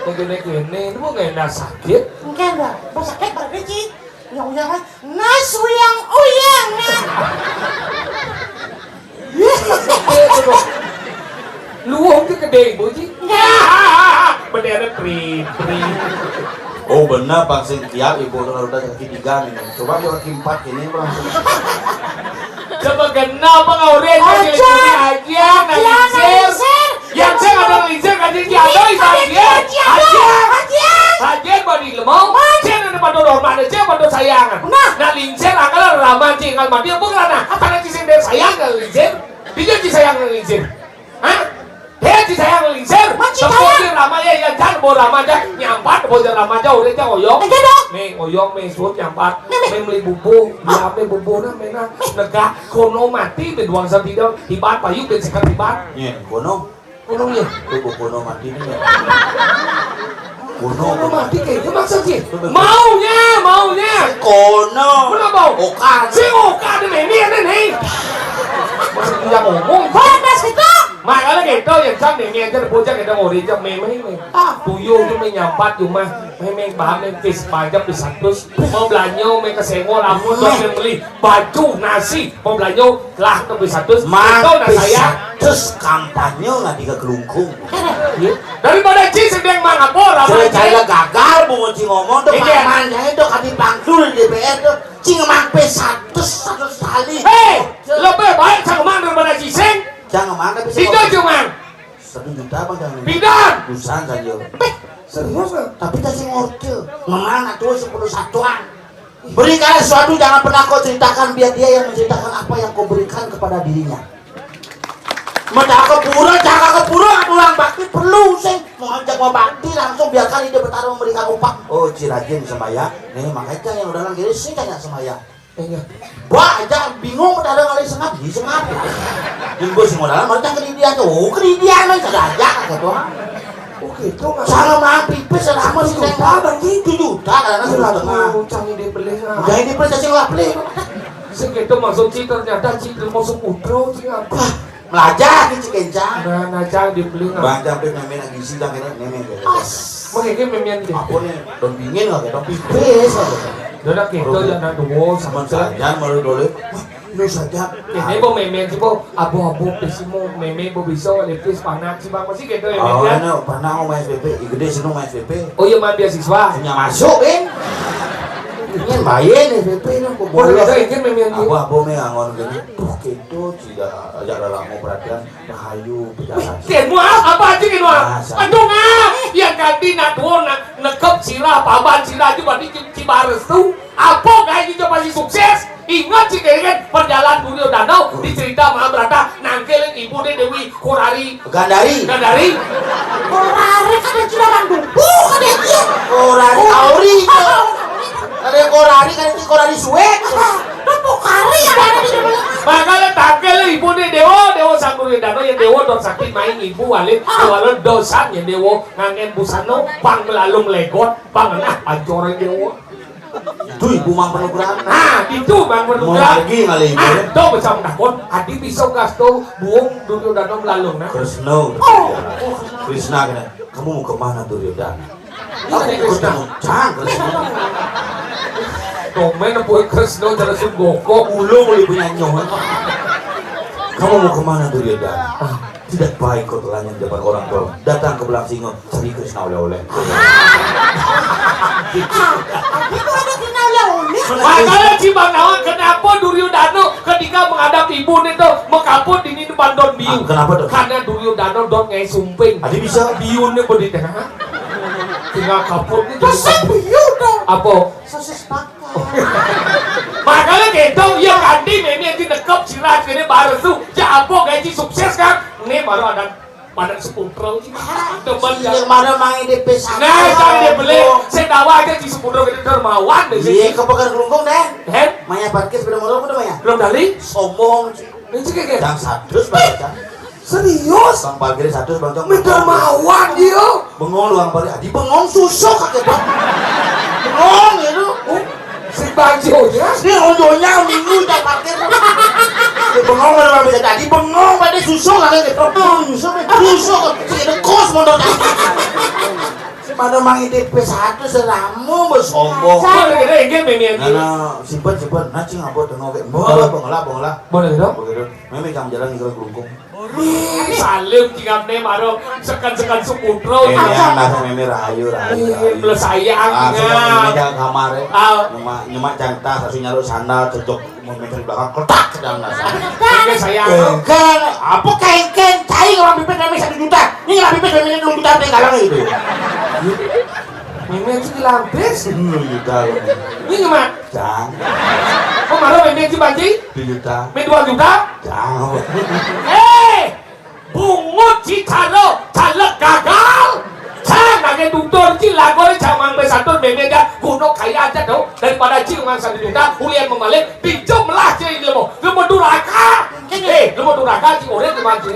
Kéné-kéné, lu nggak enak sakit? Enggak, enggak. Mau sakit berarti, Ci. Ya udah kan. Nas uyang-uyang, nah. Luwung ki gedé, Bu Ci. Enggak. Bendera pri, pri. Oh, bener, Pak, sing kiat, Ibu, kalau udah kaki tiga nih. Coba yuk kaki empat gini, Bang. Coba genep, Bang, urin, aja, aja, aja, aja, nalingsir. Yang saya ada nalingsir, kan, Ci, ada, aja, aja. Aja. Aja, badi lemau. Aja, ada pada hormat, aja, pada sayang. Nah. Nalingsir, akal rama, Ci, ngal mati, apa ngerana? Apa nanti sing dari sayang, nalingsir? Dia, Ci, sayang, nalingsir. Hah? Hé, Ci sayang nglingsir. Tempo sayang. Ci rama ya, ya, jan bo rama ja, nyampat bo ja rama ja, urip ja ngoyong. Enggak dong. Mé ngoyong, mé suut nyampat. Mé, mé. Mé meli bubuh, biar mé bubuh nah, mé nah. Negak, kono mati, mé duang santida, hibat payu, mé sekat hibat. Nyén, kono. Kono ya. Tuh, kono mati nih, ya. Kono, kono mati, kayak itu maksudnya. Maunya, maunya. Kono. Kono apa? Oka. Si Oka ada memi ada nih. Maksud dia ngomong. Batas itu. Makanya gitu, yang sam nih, yang jadi bocah kita mau diajak meme ini. Ah. Tuyul tuh mé nyampat cuma meme bahan meme pis pajak pis seratus. Mau belanja, mé ke Senggol, ampun, tuh mé beli baju, nasi, mau belanja, lah, tuh pis seratus. Mang, itu nah pis saya. Seratus kampanye nggak tiga kelungkung. Iya. Daripada Ci sedang mangapor, apa Sudah aja? Cai lah gagal, mau Ci ngomong tuh, iya. Pamannya itu kami panggil di D P R tuh, Ci ngemang pis seratus, seratus kali. Hei, lebih baik saya kemang daripada Ci sing. Jangan mana bisa. Itu ngomong. Cuma. Satu juta apa jangan? Pindah. Busan saja. Eh, serius, Bang? Tapi tak sing order. Ngemang tuh sepuluh satuan. Berikan sesuatu, jangan pernah kau ceritakan, biar dia yang menceritakan apa yang kau berikan kepada dirinya. Mata kepura, jaga kepura, orang bakti perlu sih. Mau ajak mau bakti, langsung biarkan dia bertarung memberikan upah. Oh, Ci rajin sembahyang. Nih, makanya yang udah lagi sih tanya sembahyang. Iya. Wah, aja bingung, udah ada kali sengap, di sengap. Minggu sing modal, mau cang kedidian tuh, oh, kedidian aja, ada aja kata Tuhan. Oh gitu, Mas. Cara makan pipis selama sejuta, Bang Ji. Sejuta, karena sejuta setengah. Cang ini beli, ah. Udah ini beli, cacing lah beli. Segitu maksud Ci, ternyata Ci mau seputro, Ci apa? Melajah, Ci kencang. Nah, nah, Cang dibeli, nah. Bang, Cang, Bang, nemen lagi isi, Cang, ini, nemen, gitu. As. Mengiki memian, Ci. Apa nih? Daun dingin lah, daun pipis lah, gitu. Udah, gitu, ya, nah, dua, sama saja, malu boleh. Wah, lu saja. Ini, Bo, meme, Ci, Bo. Abo-abo, pis, mau meme, Bo, bisa, lipis, panak, Ci, Bang. Masih gitu, ya, oh, meme, ya? Anu, panak, mau main S P P. Ih, gede, seneng main S P P. Oh, iya, main beasiswa. Punya masuk, Ben. Ini main S P P, no, kok. Boleh, bolos. Gitu, ini meme, Ci. Abo-abo, me, angon, gini. Tuh, gitu, tidak, ajak lelak mau perhatian. Rahayu, pejalan. Wih, Ken, wah, apa aja, Ken, wah? Masa? Aduh, ngah. Yang ganti, nak, dua, nak, nekep, sirah, paban, sirah, aja, berarti, Ci, Ci, bares, tuh. Apa, kayak gitu, pasti sukses. Ingat sih, kayaknya perjalanan Duryodana dicerita Mahabharata, nangkil ibu dia Dewi Korari. Gandari. Gandari. Korari kan yang orang dulu, kan dia. Korari Auri. Ada yang Korari, kan itu Korari Suwet. Itu Pokari yang ada di dalam. Makanya tangkil ibu dia Dewa, Dewa Sang Duryodana, yang Dewa don sakti main ibu wali, wala dosan yang Dewa ngangen busana, pang melalung legot, pang nah ancoran Dewa. Itu ibu mang penugrahan. Nah, itu mang penugrahan. Mau lagi ngalih ibu, ah, ya? Tuh, bisa menakut. Adi bisa gas tuh, buung Duryodana melalung, nah. Kresna. Oh. Kresna kena. Kamu mau kemana, Duryodana? Ini aku tadi Kresna. Ketemu Cang, Kresna. Komen apa Kresna cara sugoko. Ulung boleh punya nyoh. Kamu mau kemana, Duryodana? Ah. Tidak baik kau telanjang di depan orang tua. Datang ke Belang Singo, cari Kresna oleh-oleh. Itu ada Kresna oleh-oleh. Makanya Ci Bang Nawan, kenapa Duryodana ketika menghadap ibu ni tu, mekaput ini depan don biu? Ah, kenapa tu? Karena Duryodana don ngai sumping. Adi bisa. Biu ni berdiri tengah. Tinggal kaput ni. Pesan biu tu. Apa? Sosis bakar. Makanya gitu, ya ganti meme yang nekep sirah kene baru tu. Ya apa gaji sukses kan? Ini baru ada pada seputro. Demen yang mana main di P S satu. Nah, cari dia beli. Saya tahu aja di seputro kita dermawan deh. Iya, ke Pekan Kelungkung deh. Hen? Maya parkir sepeda motor apa namanya? Belum kali? Sombong. Ini sih kayak Cang satu, Bang Cang. Serius? Bang parkir satu, Bang Cang. Mi dermawan dia. Bengong lu, Bang parkir. Adi bengong susuk kakek, Bang. Bengong ya lu. Oh, si Bang Jonya. Si Bang Jonya minggu tak parkir. Dia bengong pada Bang Jonya. Adi bengong pada susuk kakek. Bengong, susuk, susuk. Si ada kos motor. Pada mang idip P satu selama bersombong. Saya kira-kira ini meme. Nah, nah, simpan, simpan. Nah, Cing, apa tengok kayak. Boleh, boleh, boleh. Boleh dong. Boleh dong. Meme kamu jalan ke Kelungkung. Ih, salim tinggal ne maro sekan-sekan seputro. Eh, ya, langsung meme rahayu, rahayu, rahayu. Belas sayang. Ah, sudah meme jangan kamar ya. Ah. Nyemak, nyemak cantas, langsung nyaluk sandal, cocok mau meter belakang, kletak ke dalam dasar. Kengkeng saya. Kengkeng, apa kengkeng? Cai orang pipis meme satu juta. Ini orang pipis meme dua juta, dia galang gitu. Meme itu dilampis. Dua juta. Ini nyemak. Cang. Oh, maro meme Ci Bang Ji? Dua juta. Mi dua juta? Cang. Eh, bungut si calo, caleg gagal. Cang, lagi tutur Ci lagu ni, cang mang besatur meme aja, gunung kaya aja tau. Daripada Ci mang satu juta, ulian memalik, dijumlah Ci ilmu. Ilmu durhaka. Eh, ilmu durhaka Ci orang di mana Ci?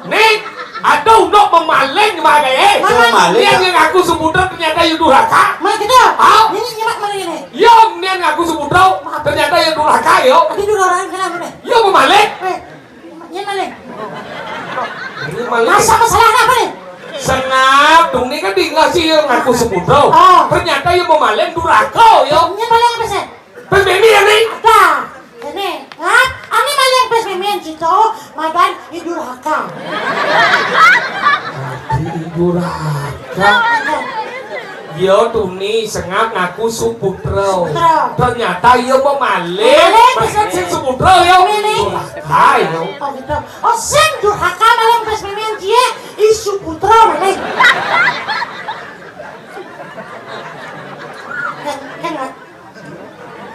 Nih, ada unduk memaling, memaling. Memaling, ya? Yang ngaku seputro ternyata ya durhaka. Mana kita? Hah? Ini nyemak mana ini? Yo, nian ngaku seputro, ternyata ya durhaka, yo. Tapi durhaka kenapa nih? Yo, memaling. Eh, ini maling. Ini maling. Masa masalah apa nih? Sengap, dong ni kan tinggal sih yo ngaku seputro. Oh. Ternyata ya memaling durhaka, yo. Ini maling apa sih? Pas meme ya, nih. Ada. Ini, ha? Ani maling pas meme yang cito, madan idurhaka. Adi idurhaka. Yo, tuni sengap ngaku suputro. Suputro. Ternyata yo memaling. Memaling, pas sing suputro yo. Memaling. Idurhaka yo. Oh gitu. Oh, sing durhaka maling pas meme yang cie, i suputro maling. Kan, kan,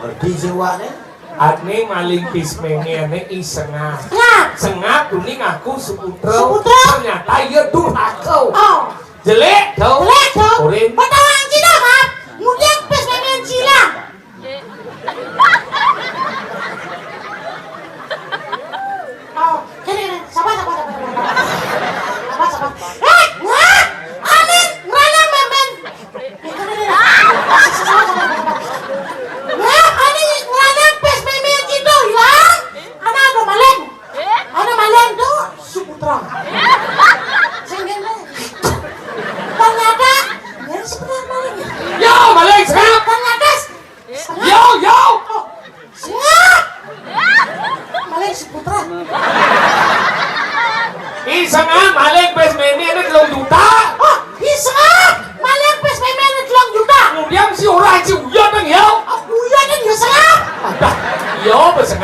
Ngerti sih, Wak, nih? Ane maling pis meme ane i sengap. Sengap. Sengap, tuni ngaku suputro. Suputro. Ternyata iya durhaka. Oh. Jelek, tau? Jelek, tau? Urin. Betawa anci dah, Mat. Kemudian pis meme yang cila. Oh, kene, kene. Sabar, sabar, sabar, sabar. Sabar, sabar. Eh, wah, anu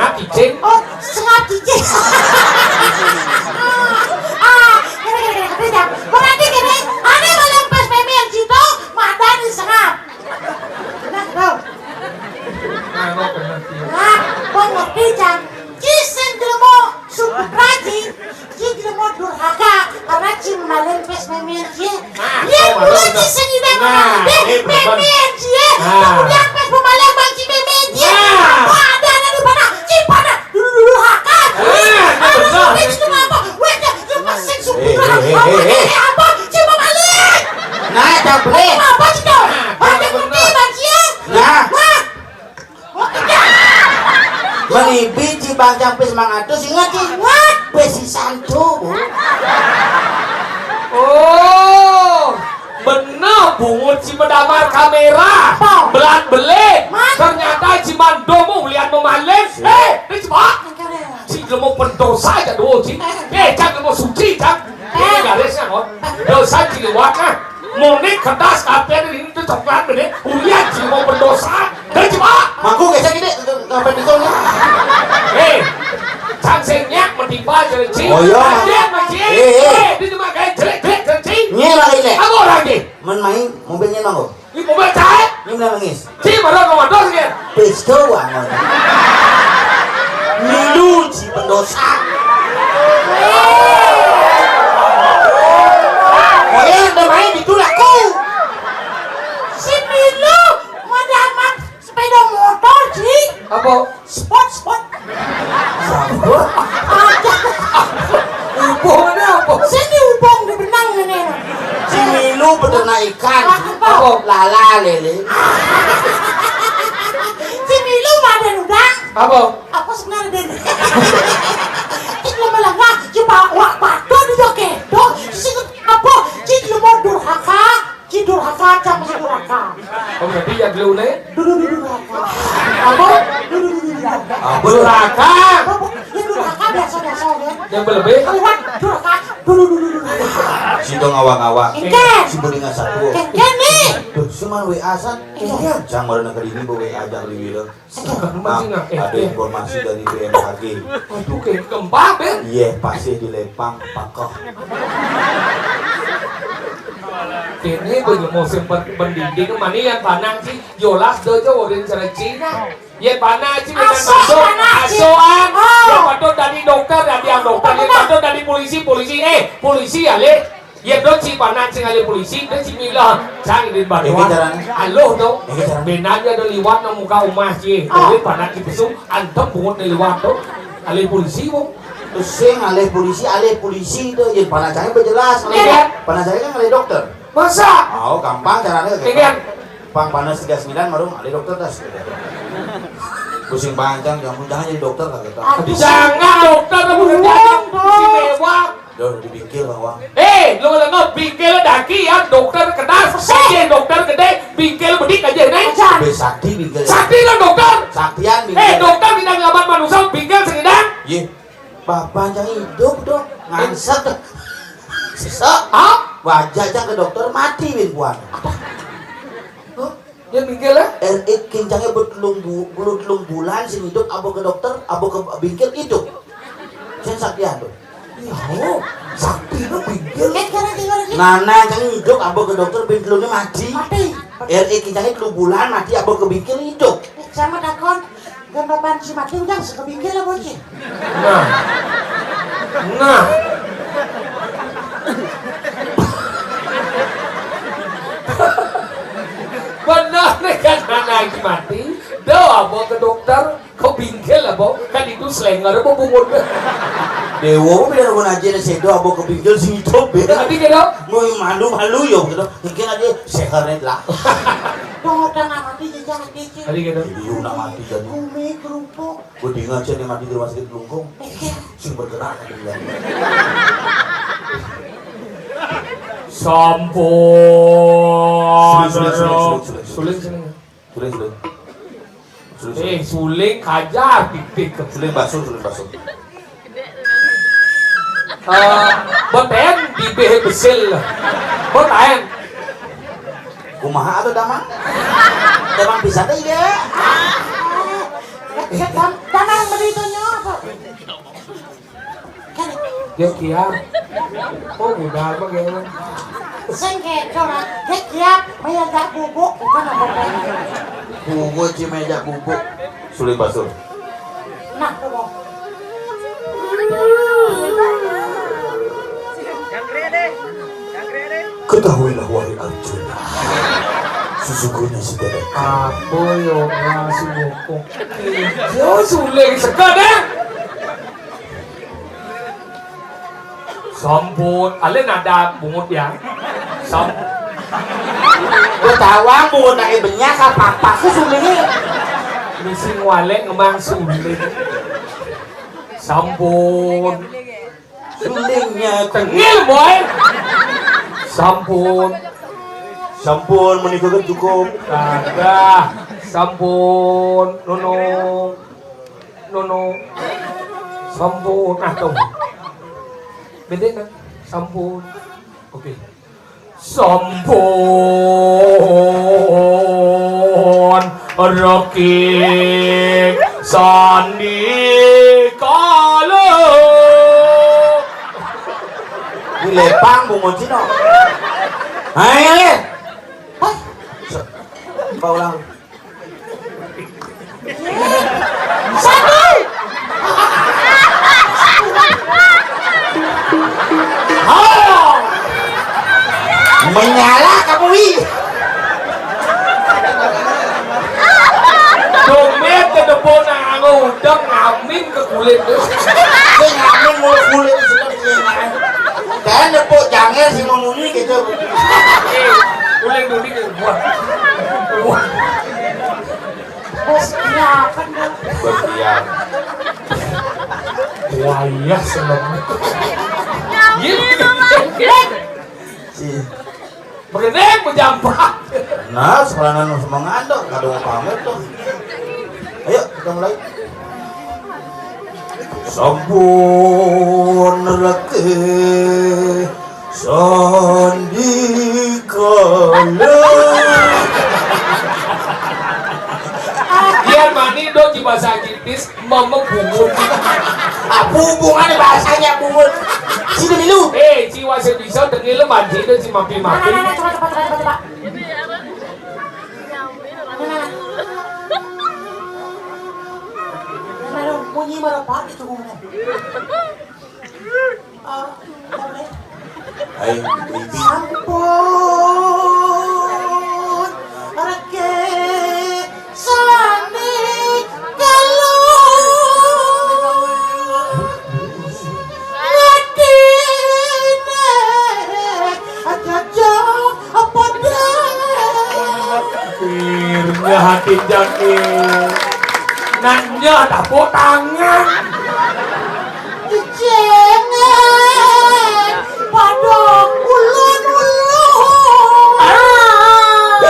Sengap cicing. Oh, sengap cicing. Ah, kéné, kéné, kéné, kéné, jang. Berarti kéné, ané malempes mémén cito, madan sengap. Nah, tuh. Nah, kok bener sih. Nah, kok ngerti, jang. Ci sing jelema suku raji, ci jelema durhaka, karena ci malempes mémén ci. Nah, yén kula ci sing idang, nah, mémén ci. Nah. Kemudian pas pemaléh bang ci mémén ci. Nah. Apa ada anak di mana? Ci pada durhaka. Nah, bener. Apa? Wéh, ya, ya, pas sing suku durhaka. Apa? Ci mau balik. Nah, jang balik. Apa ci to? Nah, ada ngerti bang ci. Nah. Nah. Menibi ci bang jang pis mangatus, inget ci. Inget. Pis sisan to, Bu. Oh, bener bungut ci medamar kaméra. Apa? Belat belit. Man. Ternyata ci mandom ulian memalin. Eh, ini coba. Ci jelema pendosa aja dulu, ci. Eh, jangan mau suci, jangan. Ini garisnya, kok. Dosa ci liwat, nah. Munik kertas kafe ini tuh coklat gede. Ulian ci mau berdosa. Dari coba. Mangku gesek ini ke, ke kafe itu nih. Hei, cang sing nyak metiba jadi ci. Oh, iya. Aja, Mas, ci. Eh, eh. Eh, di rumah kayak jelek-jelek, jadi ci. Nyé lagi, Lé. Apa orang, ci? Men main mobilnya mangku. Ini mobil caé. Ini benar nangis. Ci baru mau motor, ci. Pis doang. Milu ci pendosa. Oh ya, udah main ditulak ku. Si Milu mau damat sepeda motor, ci. Apa? Spot, spot. Apa? Ada. Hubungannya apa? Sini hubung di benang ini. Si Milu peternak ikan. Apa? Apa? Lala lele. Si Milu madan udang. Apa? Apa sebenarnya, Den? Cik lama-lama, cik bawa batu di joget. Dong, sisi apa? Cik lemah durhaka. Ci durhaka, cang ci durhaka. Oh, berarti ya dulu, Lé? Dulu, dulu, durhaka. Apa? Dulu, dulu, dulu, durhaka. Apa? Apa? Ya durhaka biasa-biasa, ya. Yang berlebih? Keluar durhaka. Dulu, dulu, dulu, durhaka. Si dong awang-awang. Engké. Si bening satu. Engké nih. Tuh, cuman W A san. Iya. Cang baru nak ke ini, bawa W A aja ke Liwira. Nah, ada informasi dari B M K G. Waduh, kayak gempa, Ben. Iya, pasti di Lepang, pakoh. Ini bagi musim pen-, pendidik, mana yang panang sih? Yolas dojo, udah cara Cina. Yén panah ci, asoan, asoan. Yén patut dadi dokter, dadi dokter. Yén patut dadi polisi, polisi. Eh, polisi ya, Lé. Yén do ci panah sing alih polisi, do ci milah cang di bantuan. Aluh to. Benang ya do liwat nang muka umah ci. Tapi panah ci pesu, antem bungut di liwat to. Alih polisi, wong. Sing alih polisi, alih polisi to. Yén panah cangé bejelas. Panah cangé kan alih dokter. Masa? Oh, gampang carané. Pang panas tiga sembilan marung alih dokter tas. Pusing panjang, jangan, jangan jadi dokter lah kita. Aduh, jangan dokter, bukan si mewah. Udah dipikir, Bang. Eh, lu dengar pikir daki ya dokter kedas, aja dokter gede, pikir bedik aja nih. Lebih sakti pikir. Sakti lah dokter. Saktian pikir. Eh, dokter bidang ngaban manusia pikir sedang. Iya. Bapak yang hidup dong, ngansek. Sesek. Hah? Wajah aja ke dokter mati bin puan. Hah? Dia mikir ya? R E kincangnya buat telung bu-, buat telung bulan sing hidup, abo ke dokter, abo ke bingkil hidup. Saya saktian tuh. Yo, sakti lu bingkil. Nana cang hidup, abo ke dokter, bin telungnya mati. Mati. R E kincangnya telung bulan mati, abo ke bingkil hidup. Sama takon. Gambaran si mati udah sekebingkil lah bocil. Nah. Nah. Benar nih kan, anak mati. Doa bawa ke dokter, kebingkil lah, Bo. Kan itu selenger apa bungut. Dewa, beda dengan aja nih, sedo, bawa kebingkil sing hidup, beda. Tadi gitu. Mau malu-malu ya, gitu. Mungkin aja sekarang lah. Dong, udah nggak mati, jadi jangan kecil. Tadi gitu. Jadi, udah mati, jadi. Bumi kerupuk. Gue ingat sih, dia mati di rumah sakit Klungkung. Sing bergerak, kan, dia. Sampun. Suling, suling, suling, suling, suling. Suling, suling. Suling, suling. Eh, suling kajar, titik. Suling baso, suling baso. Eh, beten di beh besil. Beten. Kumaha atuh, Damang? Damang pisan téh, iya. Setan, jangan begitu nyoba. Kan, dia kiam. Oh, budal mah geuning. Sing kéto lah. Dia kiam, méja bubuk, bukan apa-apa. Bubuk, ci méja bubuk. Suling basur. Nah, tuh, Bang. Ketahuilah, wahai Arjuna, sesungguhnya si Dedek. Apa yo, masih bokok. Yo, suling sekadar. Sampun, alin ada bungut ya. Sam. Gua tawang bungut lagi banyak apa apa ke suling. Misi ngwalek ngembang suling. Sampun. Sulingnya tengil, boy. Sampun. Sampun, menikah kan cukup. Kagak. Sampun, Nunung. Nunung. Sampun. Ah, tuh. Beda, nah. Sampun. Oke. Sampun, Reki Sandi kala. Dilepang bungut cino. Ayo, Le. Hah? Paulang. Satu. Halo. Menyala kamu, Wi. Dompet ke depan, anggo udang ngamin ke kulit tuh. Dia ngamin mulu kulit, sudah dia ngamin. Dan nepuk jangan si Mamuni gitu. Kulit dulu ke buah. Buah. Bos, iya, apa nih? Bos, iya. Wayah seneng. Iya. Si. Begini pejampat. Nah, sepelanan semua ngadok, kada mau pamit tuh. Ayo, kita mulai. Sampun Reki Sandi kala. Biar mani dong di bahasa Inggris, mama bungut. Apa hubungannya bahasanya bungut? Sini dulu. Eh, jiwa sedisa dengil mandi dan si mapi-mapi. Nah, nah, nah, coba, coba, coba, coba, coba. Nah, nah, nah. Nah, nah, bunyi merepet itu bungut. Aing, Bibi. Sampun, Reki Sandi kala. Ngadine aja apa dah? Akhirnya hati jaki. Nanya tepuk tangan. Jejengan pada ulun-ulun. Ah,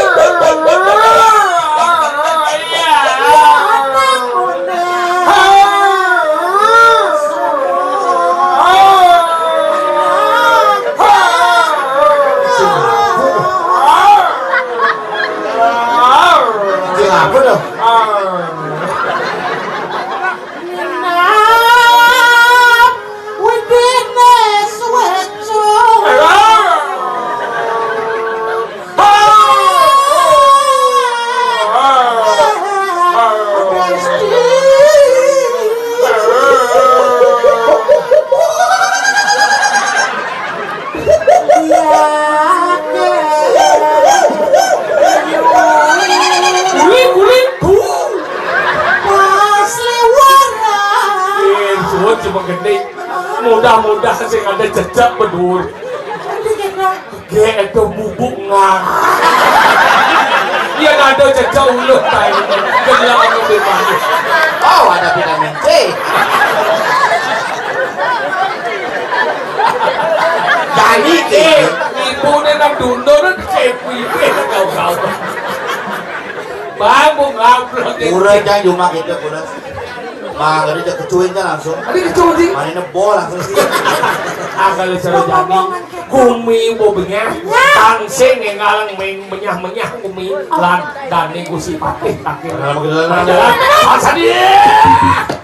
iya. Apa dah? Ngenap widine suweco. Iya, Kak. Guling, guling, bu. Pas liwara. Iya, suwun cuma gede. Mudah-mudahan sing ada jejak bedur. Gé itu bubuk ngang. Iya, ada jejak ulah tai. Gelak aku bebas. Oh, ada vitamin C. Jadi, eh, ibu ini nang dundun, cepi, kau-kau. Bang, mau ngablok, ya. Murah, jangan cuma gitu, murah. Mah, tadi dia kecuin kan langsung. Tadi kecuin, sih. Mana nebol langsung sih. Ah, kalau seru jadi. Rombongan, Kak. Gumi bobengah, tansing ngalang menyah-menyah gumi lan dani Gusti Patih Kakir. Nah, begitu, nah. Jalan, paksa dia.